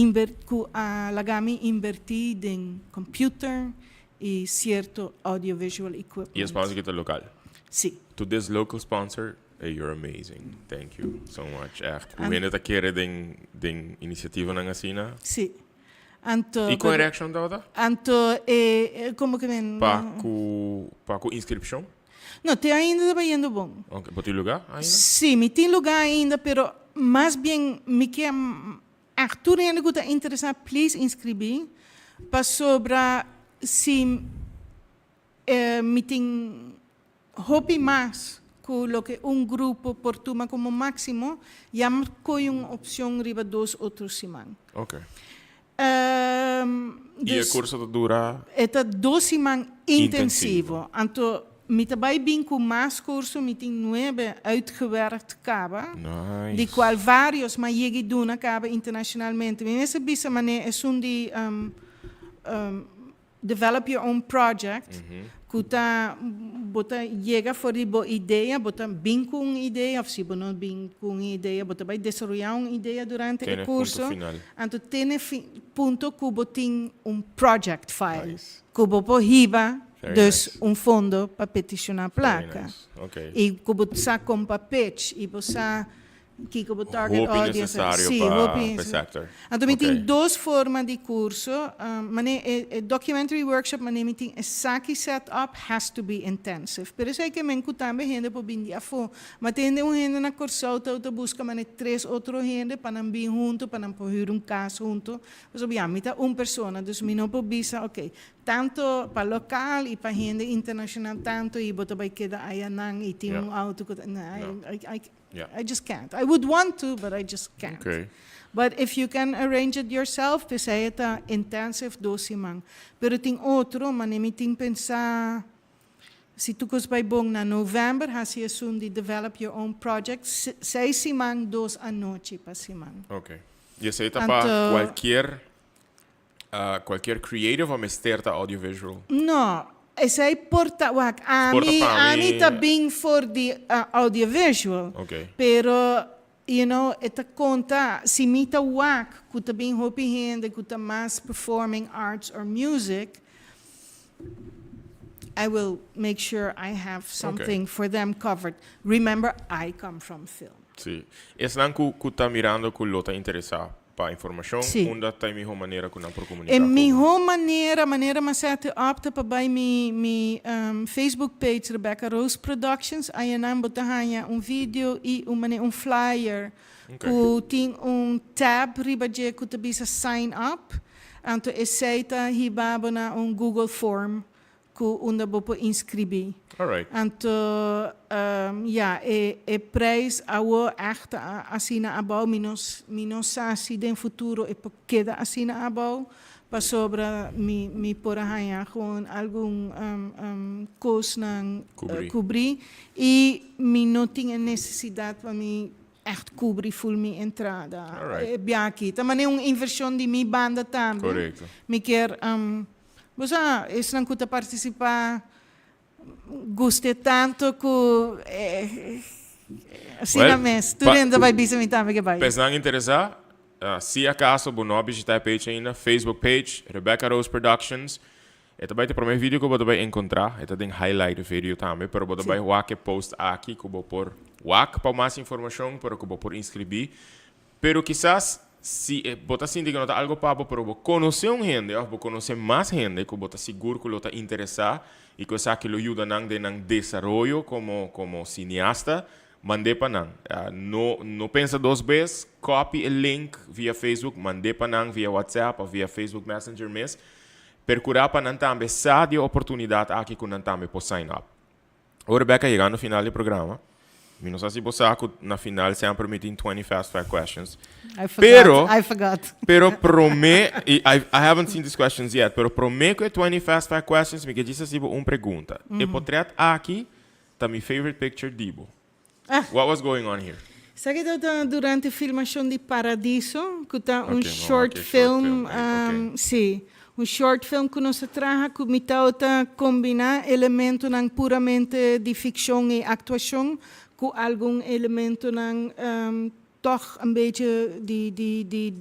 cu a laga mi inverti den computer y cierto audiovisual equipment. Y e sponsor cu ta local? Si. To this local sponsor, hey, you're amazing. Thank you so much. Echt. Cu hende ta kere den iniciativanan asina? Si. Anto, Y con reaccion ta? Anto, como cu men? Pa cu inscripcion? No, te ainda ta bayendo bon. Ok, bo tin lugar ainda? Si, mi tin lugar ainda, pero mas bien mi ke tur hende cu ta interesa, please inscribi. Pasobra si mi tin hopi mas cu loke un grupo por tuma como maximo, ya coy un opcion riba dos otro siman. Y e curso ta dura? Ta 2 siman intensivo. Anto, mi ta bay bin cu mas curso, mi tin nuebe uitgewerkt caba. Di cual varios m'a yega duna caba internacionalmente. Mi mes a bisa mane esun di develop your own project, cu ta bo ta yega for di bo idea, bo ta bin cu un idea, of si bo no bin cu un idea, bo ta bay desaroya un idea durante Te e curso. Punto final. Anto te na punto cu bo tin un project file. Cu bo por hiba dus un fondo pa peticiona placa. Y cu bo sa con pa pitch y bo sa kiko bo target Hopi audience. Necesario Si, pa hopi pa sector. Anto mi tin dos forma di curso. Mane e documentary workshop mane mi tin esaki set up has to be intensive. Pero esey ke men cu tambe hende por bin di afo. Ma tin un hende na Corsou ta busca mane tres otro hende pa nan bin hunto, pa nan por huur un cas hunto. So, ja, mi ta un persona, dus mi no por bisa, ok, Tanto pa local y pa hende internacional tanto y bo ta bay keda ayanan y tin un auto cu ta, no, I, I, I, I just can't. I would want to, but I just can't. But if you can arrange it yourself, p'esey e ta intensive dos siman. Pero tin otro, mane mi tin pensa, si tur cos bay bon na november, haci esun di develop your own project, seis siman, dos anochi pa siman. Okay. Y esey ta pa cualkier Cualkier creative of mester ta audiovisual? No, esey por ta, wak, ami, ami ta bin for di audiovisual, pero, you know, e ta conta, si mi ta wak cu ta bin hopi hende cu ta mas performing arts or music, I will make sure I have something for them covered. Remember, I come from film. Sí. Esnan cu cu ta mirando cu lo ta interesa pa informacion, unda ta e miho manera cu nan por comunica E cu bo? miho manera, manera mas sete opta pa bay mi mi Facebook page Rebecca Roos Productions, ayanan bo ta haya un video y un mane un flyer cu tin un tab riba dje cu ta bisa sign up, anto esey ta hiba bo na un Google form cu unda bo por inscribi. Alright. Anto, ya, e e prijs awo echt ta asina abao. Mi no mi no sa si den futuro e por keda asina abao, pasobra mi mi por a haña gewoon algun cosnan Cubri. cubri y mi no tin e necesidad pa mi echt cubri full mi entrada. Alright. E biaha aki ta manera un inversion di mi banda tambe. Correcto. Mi kier Bo sa, esnan ku ta partisipá gust'é tantu ku asina mes. Tur hende ta bai bisa mi tambe ke bai. Pa esnan interesá, si akaso bo no a bishitá e page ainda, Facebook page, Rebecca Rose Productions. E ta bai ta e promé video ku bo ta bai enkontrá. E ta den highlight video tambe, pero bo ta bai wak e post aki ku bo por wak pa mas informashon, pero ku bo por inskribí. Pero kisas si e bo ta sinti ku no ta algu pa bo, pero bo konosé un hende òf bo konosé mas hende ku bo ta sigur ku lo ta interesá i ku esaki lo yuda nan den nan desaroyo komo komo sineasta, mand'é pa nan. No no pensa dos bes, copy e link via Facebook, mand'é pa nan via WhatsApp òf via Facebook Messenger mes. Perkurá pa nan tambe sa di e oportunidat aki ku nan tambe por sign up. Ora Rebecca yegando final di programa, mi no sa si bo sa cu na final semper mi tin 20 fast fact questions. I forgot, Pero, I forgot. pero prome, y I, I haven't seen these questions yet, pero prome cu e 20 fast fact questions mi ke djis haci bo un pregunta. E potret aki ta mi favorite picture di bo. Ah. What was going on here? Sa ki tabata durante filmacion di Paradiso, cu ta un Ok, mama, short ok, short film, film, eh, ok. si, un short film cu nos a traha cu mi tabata combina elementonan puramente di ficcion y actuacion cu algun elementonan toch een beetje di di di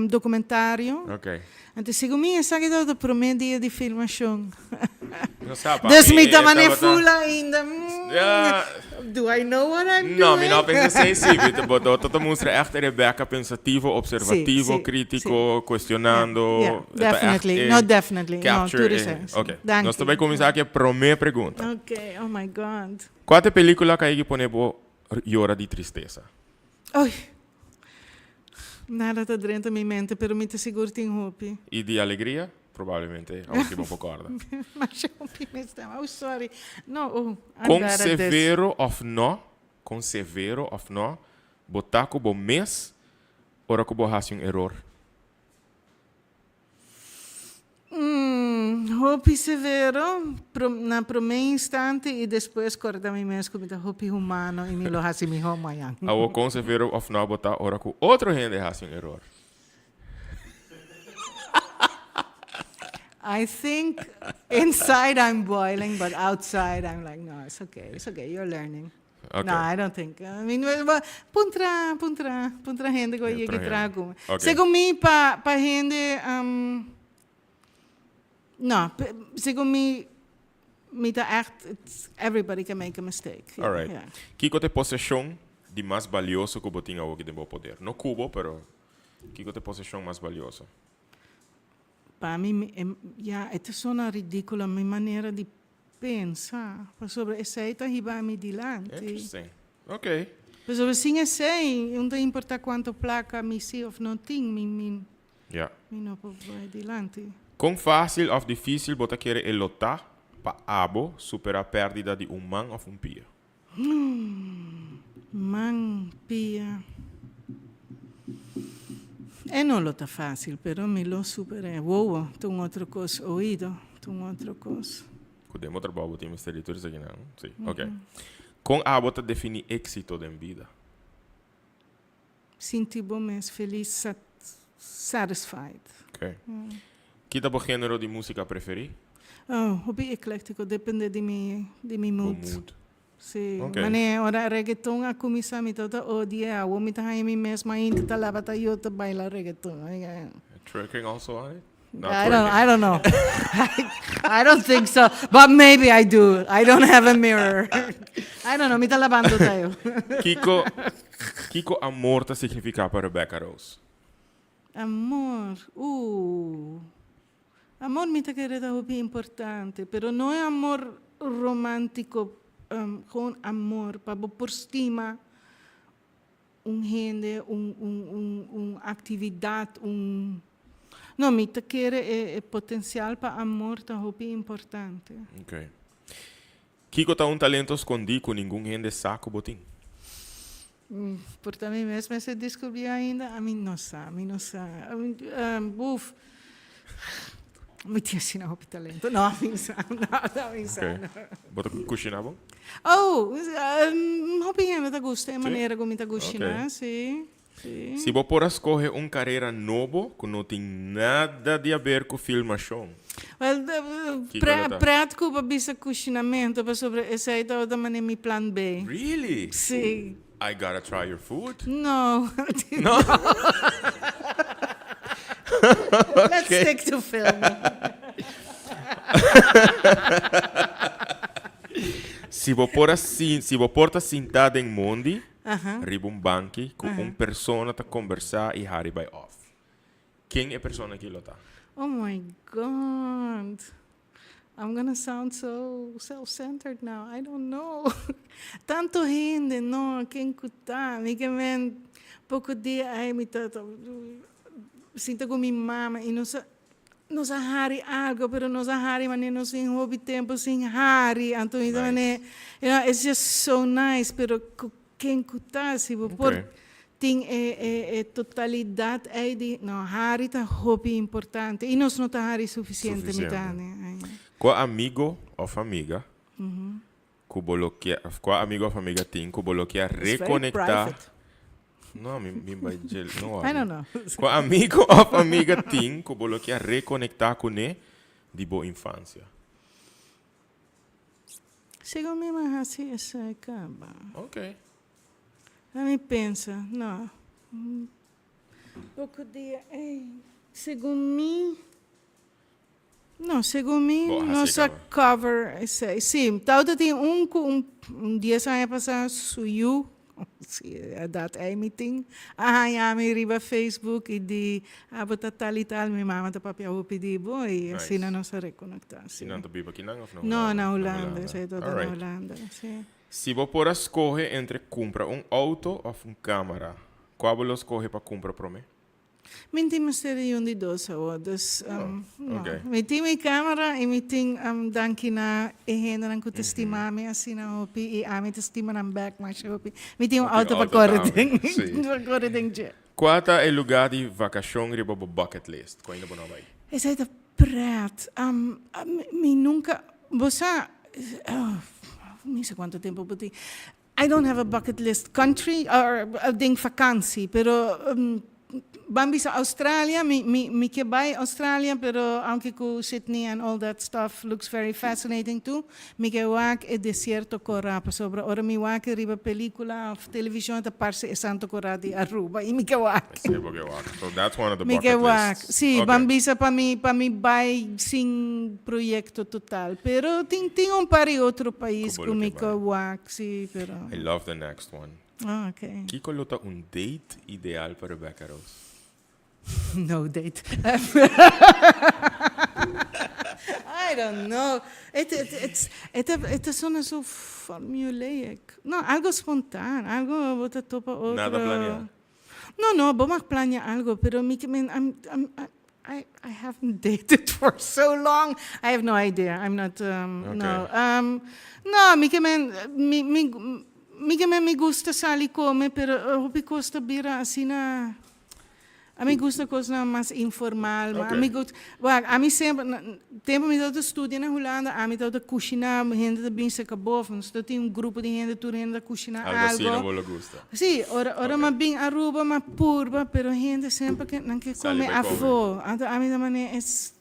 documentario. Ok. Anto segun mi esaki tabata prome dia di filmacion. No sa pa Dus mi mi ta e mane tabata full ainda. Mm, Ja. Do I know what I'm No, mi doing? no pensa esei si. Mi ta bo ta mustra echt e Rebecca pensativo, observativo, Sí, sí, critico, cuestionando. Yeah, E ta echt definitely. e No, definitely. No, capture tur e esei, sí. Ok. Danki. Nos ta bai cuminsa cu e prome pregunta. Ok, oh my God. Cua ta e pelicula cu a yegi pone bo yora di tristesa? Oy. Nada ta drenta mi mente, pero mi ta sigur tin hopi. Y di alegria? Probablemente awor ki bo por corda. Masha hopi mes ta. Oh, sorry. No, oh, I'm Con bad at this. severo of no, con severo of no, bo ta cu bo mes ora cu bo haci un eror? Mm, hopi severo pro, na prome instante y despues corda mi mes cu mi ta hopi humano y mi lo haci miho mañan. Awor con severo of no bo ta ora cu otro hende haci un eror? I think inside I'm boiling, but outside I'm like, no, it's okay, it's okay, you're learning. Ok. No, I don't think. I mean, puntra, puntra, puntra hende ku a yega Puntra traha hende. ku mi. Ok. Segun mi, pa, pa hende, um, no, segun mi, mi ta echt, it's, everybody can make a mistake. Yeah, Alright. yeah. Kiko ta e poseshon di mas balioso ku bo tin awoki den bo poder? No ku bo, pero kiko ta e poseshon mas balioso? Pa mi, mi, e, ya, e ta sona ridículo, mi manera di Pensa, pasobra esei ta hiba mi dilanti. Interesting. Ok. Pasobra sin esei, no ta importa cuanto placa mi si of no tin, mi, mi, Ja. mi no por bai dilanti. Kon fásil òf difísil bo ta kere e lo ta pa abo superá pèrdida di un man òf un pia? Man, pia. E no lo ta fásil, pero mi lo super'é. Wowo ta un otro kos, oido ta un otro kos. Ku den bo trabou bo tin mester di tur esakinan? Sí, ok. Kon abo ta definí éksito den bida? Sinti bo mes felis, satisfied. Ok. Ki ta bo género di músika preferí? Oh, hopi ecléctico, depende di mi, di mi Bo mood. mood. Sí. Ok. Mane ora reggaeton a cuminsa mi tabata odia, awor mi ta haña mi mes mainta ta laba ta yo ta baila reggaeton. Twerking also on it? Not I don't, twerking. I don't know. I don't think so. But maybe I do. I don't have a mirror. I don't know. Mi ta labando tayo. Kiko, kiko amor ta significa pa Rebecca Rose? Amor, uh. Amor mi ta kere ta hopi importante, pero no e amor romántico, um, gewoon amor pa bo por stima un hende, un, un, un, un actividad, un... No, mi ta kere e, e potencial pa amor ta hopi importante. Ok. Kiko ta un talento skondí ku ningun hende sa ku bo tin? Por ta mi mes mester descubrí ainda? Ami no sa, mi no sa. Ami, uf, mi tin asina hopi talento. No, ami no sa, no, ami no sa. Ok. Bo ta kushiná bon? Oh, hopi hende ta gusta e Sí? manera ku mi ta kushiná, Ok. sí, sí. Si bo por a skohe un karera nobo ku no tin nada di haber ku filmashon, Wel, kiko lo ta? pret ku bo bisa kushinamentu pasobra esei tabata manera mi plan B. Really? Sí. I gotta try your food. No. No? Let's stick to filming. Si bo por a sin, si bo por ta sintá den mondi, riba un banki, ku un persona ta kombersá i hari bai òf. Ken e persona aki lo ta? Oh my God. I'm gonna sound so self-centered now. I don't know. Tanto hende, no, ken ku ta. Mi ke men poko dia ai mi ta sinta ku mi mama i nos a nos a hari algo, pero nos a hari manera nos tin hopi tempo sin hari. Anto mi ta manera, you know, it's just so nice, pero ku ken ku ta, si bo por Tin e e e totalidad ei di no hari ta hopi importante y nos no ta hari suficiente mi ta Suficiente. ai. Kua amigo of amiga ku bo lo kier of kua amigo of amiga tin ku bo lo kier It's very reconecta private. No mi mi bai djel no I wak. don't know. Kua amigo of amiga tin ku bo lo kier reconecta kuné di bo infancia? Segun mi a hasi esei kaba. Ok. A mi pensa, no. Poko dia ei, segun mi, no, segun mi Bo a nos hasi a kaba. cover esei. Sí, tawata tin un ku un un dies aña pasá su yu, si e edat ei mi tin, a haña mi riba Facebook i di, abo ta tal i tal, mi mama ta papia hopi di bo i Nice. asina nos a rekonektá, sí. I nan ta biba kinan òf na No, Hulanda? na Na Hulanda, Hulanda. esei tabata na Alright. Hulanda, sí. Si bo por a skohe entre kumpra un outo òf un kámara, kua bo lo skohe pa kumpra promé? Mi tin mester di un di dos awor, dus no. Ok. Mi tin mi kámara i mi tin danki na e hendenan ku ta stima mi asina hopi i ami ta stima nan bèk masha hopi. Mi tin un outo pa kore den, pa kore den dje. Kua ta e lugá di vakashon riba bo bucket list ku ainda bo no a bai? Esei ta pret. Mi nunka, bo sa, mi sa kuantu tempu bo tin. I don't have a bucket list country or den vakansi, pero ban bisa Australia, mi mi mi ke bai Australia, pero aunke ku Sydney and all that stuff looks very fascinating too, Mi ke wak e desierto korá pasobra ora mi wak e riba pelicula of television e ta parse e Santo Korá di Aruba y mi ke wak. Esei bo ke wak. So that's one of the Mi ke bucket wak. lists. Si, Okay. ban bisa pa mi pa mi bai sin proyecto total. Pero tin tin un par di otro pais Ku bo ku lo mi ke ke bai. wak, si, pero. I love the next one. Ah, okay. Kiko lo ta un date ideal pa Rebecca Rose? No date. I don't know. It, it, it's, it, it ta sona so formulaic. No, algo spontaan, algo bo ta topa otro. Nada planea. No, no, bo mag planea algo, pero mi, I'm, I'm, I'm, I I haven't dated for so long. I have no idea. I'm not um, okay. no. Um, no, mi ke men mi mi mi ke men mi gusta sali come, pero hopi cos ta bira asina. A mi gusta cosnan mas informal. Okay. A mi gusta, wak, a mi semper, tempo mi tabata studia na Hulanda, a mi tabata cushina, hende ta bin seca boven. Nos tin un grupo di hende, tur hende ta cushina algo. Algo asina bo lo gusta. Sí, ora, ora okay. ma bin Aruba, ma purba, pero hende semper ke, nan ke come afo. Anto a mi ta mane es...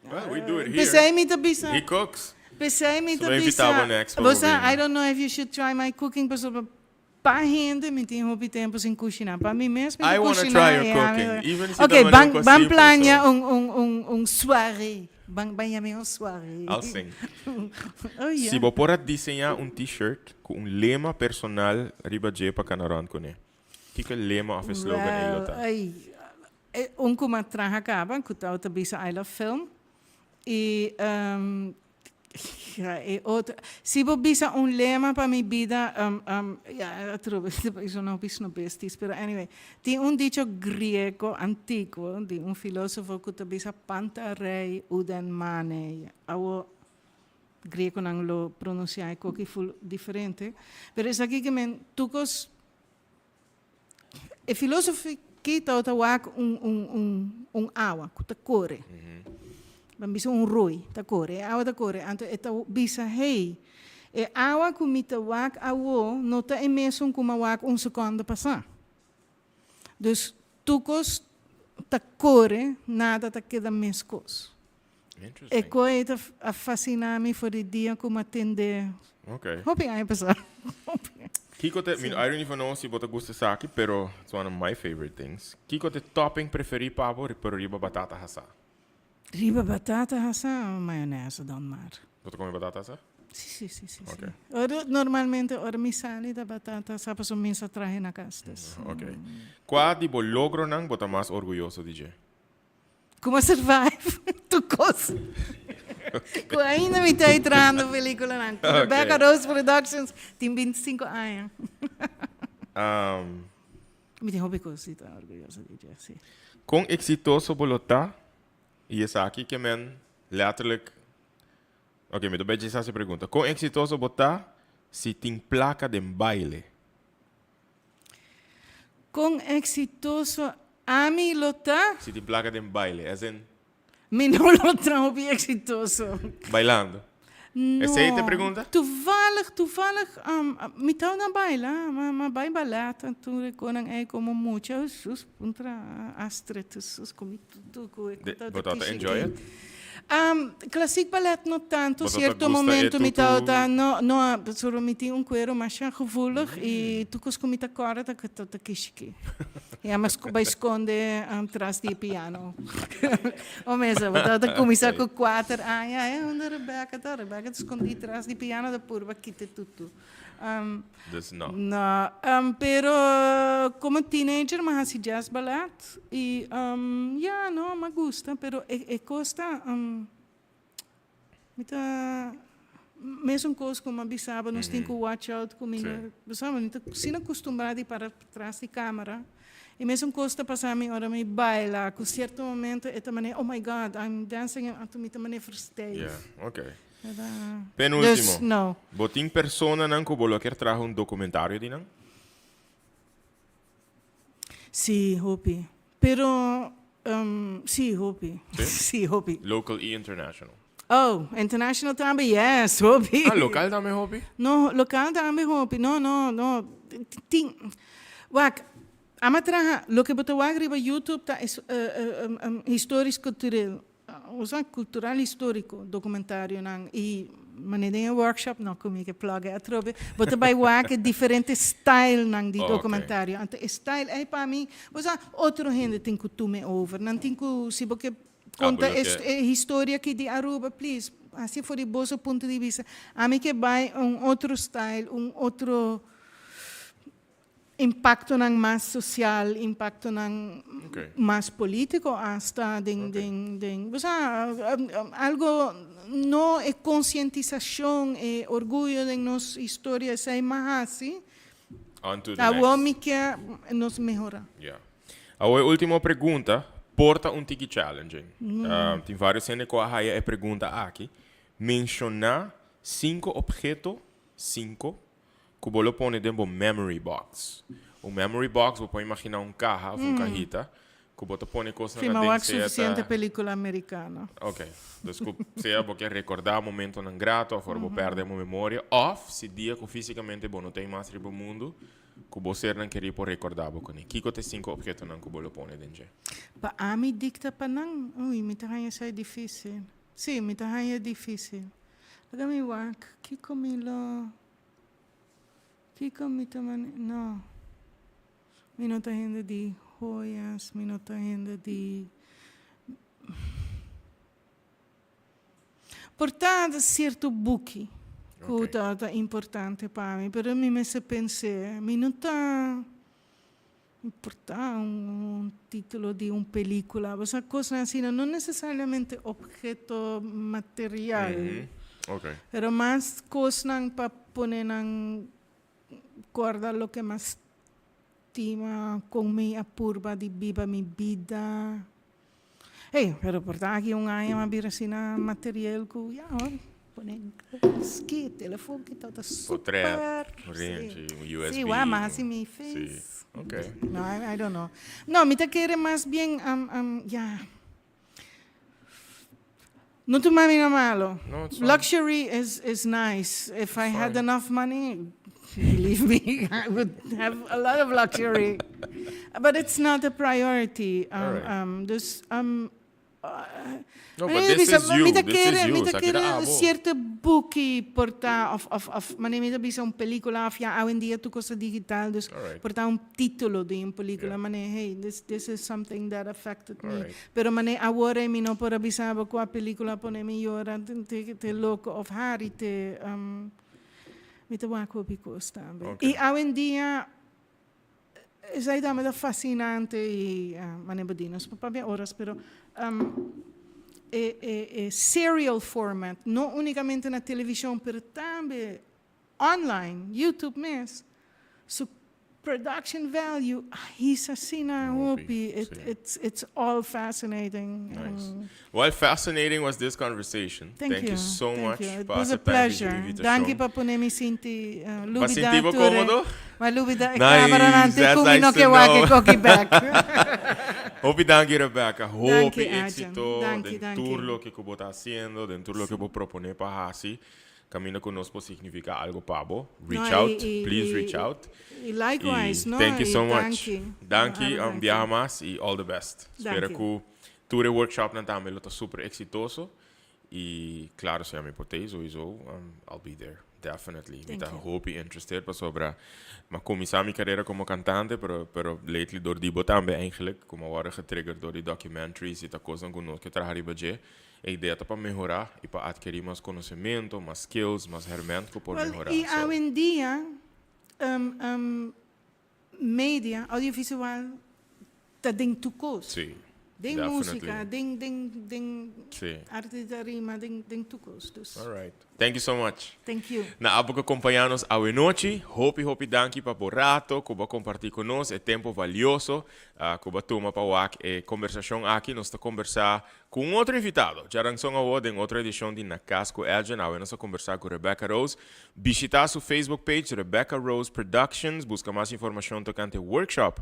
Well, we do it here. Pesey mi ta bisa. He cooks. Pesey mi ta bisa. So Bo sa, I don't know if you should try my cooking, pasobra Pa hende mi tin hopi tempo sin cushina. Pa mi mes mi ta I wanna cushina. try your Yeah, cooking, mi- even si Ok, ta ban, manera un ban simple, plania so. un, un, un, un soirée. Ban, ban yama un soirée. I'll sing. Oh, yeah. Si bo por a diseñá un t-shirt ku un lema personal riba dje pa kana rònt kuné, kiko e lema òf e slogan ei lo Well, ta? ai, e un ku mi a traha kaba, ku tabata bisa I love film. I, um, Ja, e otro. Si bo bisa un lema pa mi bida, um, um, ja, atrobe, eso no bis no besties, pero anyway, tin un dicho griego antiguo di un filósofo ku ta bisa panta rei uden mane. Awo griegonan lo pronuncia e koki full diferente, pero esaki ke men tukos E filosofo ki tabata wak un, un, un, un awa ku ta kore. Ban bisa un roi ta kore, e awa ta kore. Anto e ta bisa, hey, e awa ku mi ta wak awo no ta e mesun ku mi a wak un sekonde pasá. Dus tur kos ta kore, nada ta keda meskos. E koe ei ta a fasina mi for di dia ku mi a tende hopi aña pasá. Kiko ta, mi, I don't even know si bo ta gusta esaki, pero it's one of my favorite things. Kiko ta e topping preferí pa bo pero riba batata hasá? Riba batata hasá? Mayonaise dan maar. Bo ta come batata hasá? Si, si, si, si, si. Ora, normalmente ora mi sali ta batata hasá pasobra mi sa trahe na kas, dus. Ok. Kua di bo logronan bo ta mas orguyoso di dje? Kuma survive tur kos. Ku ainda mi ta trahando peliculanan. Ku Rebecca Rose Productions tin 25 aña. Mi tin hopi kos di ta orguyoso di dje, si. Kon eksitoso bo lo ta? I esaki ke men letterlijk. Ok, mi ta bay djis hasi pregunta. Kon eksitoso bo ta si tin plaka den baile? Kon eksitoso ami lo ta? Si tin plaka den baile, as in. Mi no lo ta hopi eksitoso. Bailando. No. Esei ta e pregunta? Toevallig, toevallig, mi tau na baila, m'a bai balèt tur e konan ei komo mucha, Hesus, puntra Astrid, Hesus, ku mi tutu ku e ku ta Bo tabata enjoy it? Klassiek ballet no tanto, Bo tabata cierto gusta e momento mi tutu? tabata, no, no, pasobra mi tin un cuero masha gevoelig y tur cos cu mi ta corda ta cu ta kishiki. Ya mi a bay sconde tras di e piano. O mesa, bo tabata cuminsa cu cuater aña, eh, unda Rebecca ta? Rebecca ta scondi tras di piano ta purba kita e tutu. Dus no. No, pero como teenager mi a haci jazz ballet y ya no, mi a gusta, pero e cos ta mi ta mesun cos cu mi a bisa bo nos tin cu watch out cu mi no, bo sa mi ta asina acostumbra di para tras di camera y mesun cos ta pasa mi ora mi baila cu cierto momento e ta manera oh my God I'm dancing anto mi ta manera verstijf. Yeah, okay. Penúltimo. Dus, no. Bo tin personanan ku bo lo kier traha un documentario di nan? Sí, hopi. Pero, um, sí, hopi. Sí? Sí, hopi. Local y international. Oh, international tambe? Yes, hopi. Ah, local tambe hopi? No, local tambe hopi. No, no, no. Tin, wak, ama traha, loke bo ta wak riba YouTube ta es, uh, um, historisch cultureel. Usa cultural historico documentarionan y manera den e workshop no cu mi ke plug e atrobe bo ta bay wak e diferente stylenan di documentario anto e style ey pa mi bo sa otro hende tin cu tume over nan tin cu si bo ke conta e historia aki di Aruba please haci for di boso punto di bista ami ke bay un otro style un otro Impactonan mas social, impactonan mas politico hasta den den den bo sa algo no e concientisacion e orguyo den nos historia esey mas haci On to the awor next. mi kier nos mehora. Ya. Awor e ultimo pregunta. Por ta un tiki challenging. Tin varios hende cu a haya e pregunta aki. Menciona cinco obheto, cinco, cu bo lo pone den bo memory box. Un memory box, bo por imagina un caha of un cahita cu bo ta pone cosnan Firma aden wak sea ta suficiente pelicula americano. Ok. Dus cu sea bo kier recorda momentonan grato of ora bo perde bo memoria of si dia cu fisicamente bo no ta mas riba mundo cu bo sernan keri por recorda bo cune. Kico ta e cinco obhetonan cu bo lo pone den dje? Pa ami dicta pa nan? Ui, mi ta haña esai dificil. Si, mi ta haña dificil. Laga mi wak, kico mi lo, kico mi ta mane, no. Mi no ta hende di joyas, mi no ta hende di. Por ta cierto buki cu ta ta importante pa mi, pero mi mester pens'e. Mi no ta importa un titulo di un pelicula, bo sa cosnan asina, no necesariamente obheto material, pero mas cosnan pa pone nan corda loke mas stima, con mi a purba di biba mi bida. Hey, pero por ta aki un aña m'a bira asina material cu ya hoor, pone ski, telefon ki ta super. Potret, un USB. Si, wou, m'a haci mi face. Si, ok. No, I don't know. No, mi ta kere mas bien, ya. No tuma mi na malo. No, it's fine. Luxury is nice. If I had enough money, believe me, I would have a lot of luxury. But it's not a priority. Dus, No, but this is you. Mi ta This kere, is you. mi ta Esaki ta kere abo. cierto buki por ta, of manera mi ta bisa un pelicula, of ya awendia tur cos ta digital, dus por ta un titulo di un pelicula, manera, hey, this is something that affected me. Pero manera awor ei mi no por a bisa bo cua pelicula a pone mi yora te loco of hari te, mi ta wak hopi cos tambe. Y awendia Esei tambe ta fascinante y manera bo di nos por papia horas pero e e serial format no unicamente na television pero tambe online YouTube mes su production value a hisa asina hopi it's all fascinating. Nice. Well, fascinating was this conversation. Thank Thank you you. so Thank much you. It pa was a acepta pleasure. invitacion. Danki pa pone mi sinti Pa lubida sinti bo tur e comodo? Ma lubida e Nice, cameranan te that's cu mi nice no to ke wak e know. koki bek. Hopi danki Rebecca, hopi Danki Arjan. exito Danki, den danki. tur loke cu bo ta haciendo, den tur loke bo propone pa haci. Caminda cu nos por significa algo pa bo, reach No, out, y, y, please y, reach out. y likewise, Y no? thank you Y so much. danki. Danki Ara un danki. biaha mas y all the best. Spera Danki. cu tur e workshopnan tambe lo ta super exitoso y claro si ami por tey sowieso I'll be there definitely. Mi Thank ta you. hopi interested pasobra m'a cuminsa mi carera como cantante pero pero lately door di bo tambe eigenlijk como a worde getrigger door di documentaries y ta cosnan cu nos ke traha riba dje e idea ta pa mehora y pa adkeri mas conocemento, mas skills, mas herment cu por Well, mehora. y So awendia media audiovisual ta den tur cos. Sí, Den definitely. musica, den, den, den Sí. arte di tarima, den, den tur cos. Dus. All right. Thank you so much. Thank you. Na abo cu acompaña nos awe nochi, hopi hopi danki pa bo rato cu bo a comparti cu nos, e tempo valioso cu bo a tuma pa wak e conversacion aki. Nos ta conversa Cu un otro invitado, djaranson awo den otro edicion di Na Cas cu Edjean, awe nos a conversa cu Rebecca Rose. Bishita su Facebook page Rebecca Rose Productions, busca mas informacion tocante workshop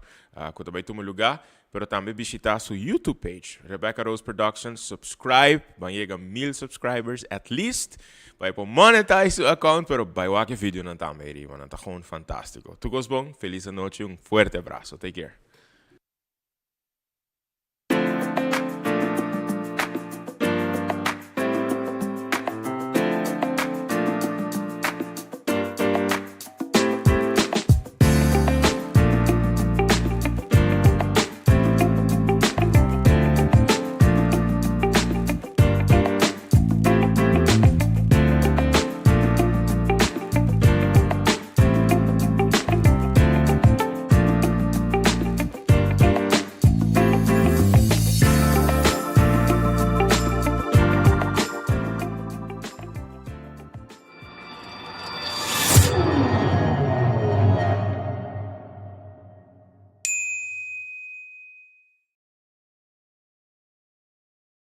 cu ta bay tuma luga, pero tambe bishita su YouTube page Rebecca Rose Productions, subscribe, ban yega 1000 subscribers at least, bay por monetize su account, pero bay wak e videonan tambe riba, nan ta gewoon fantastico. Tur cos bon, feliz anochi, un fuerte abrazo, take care.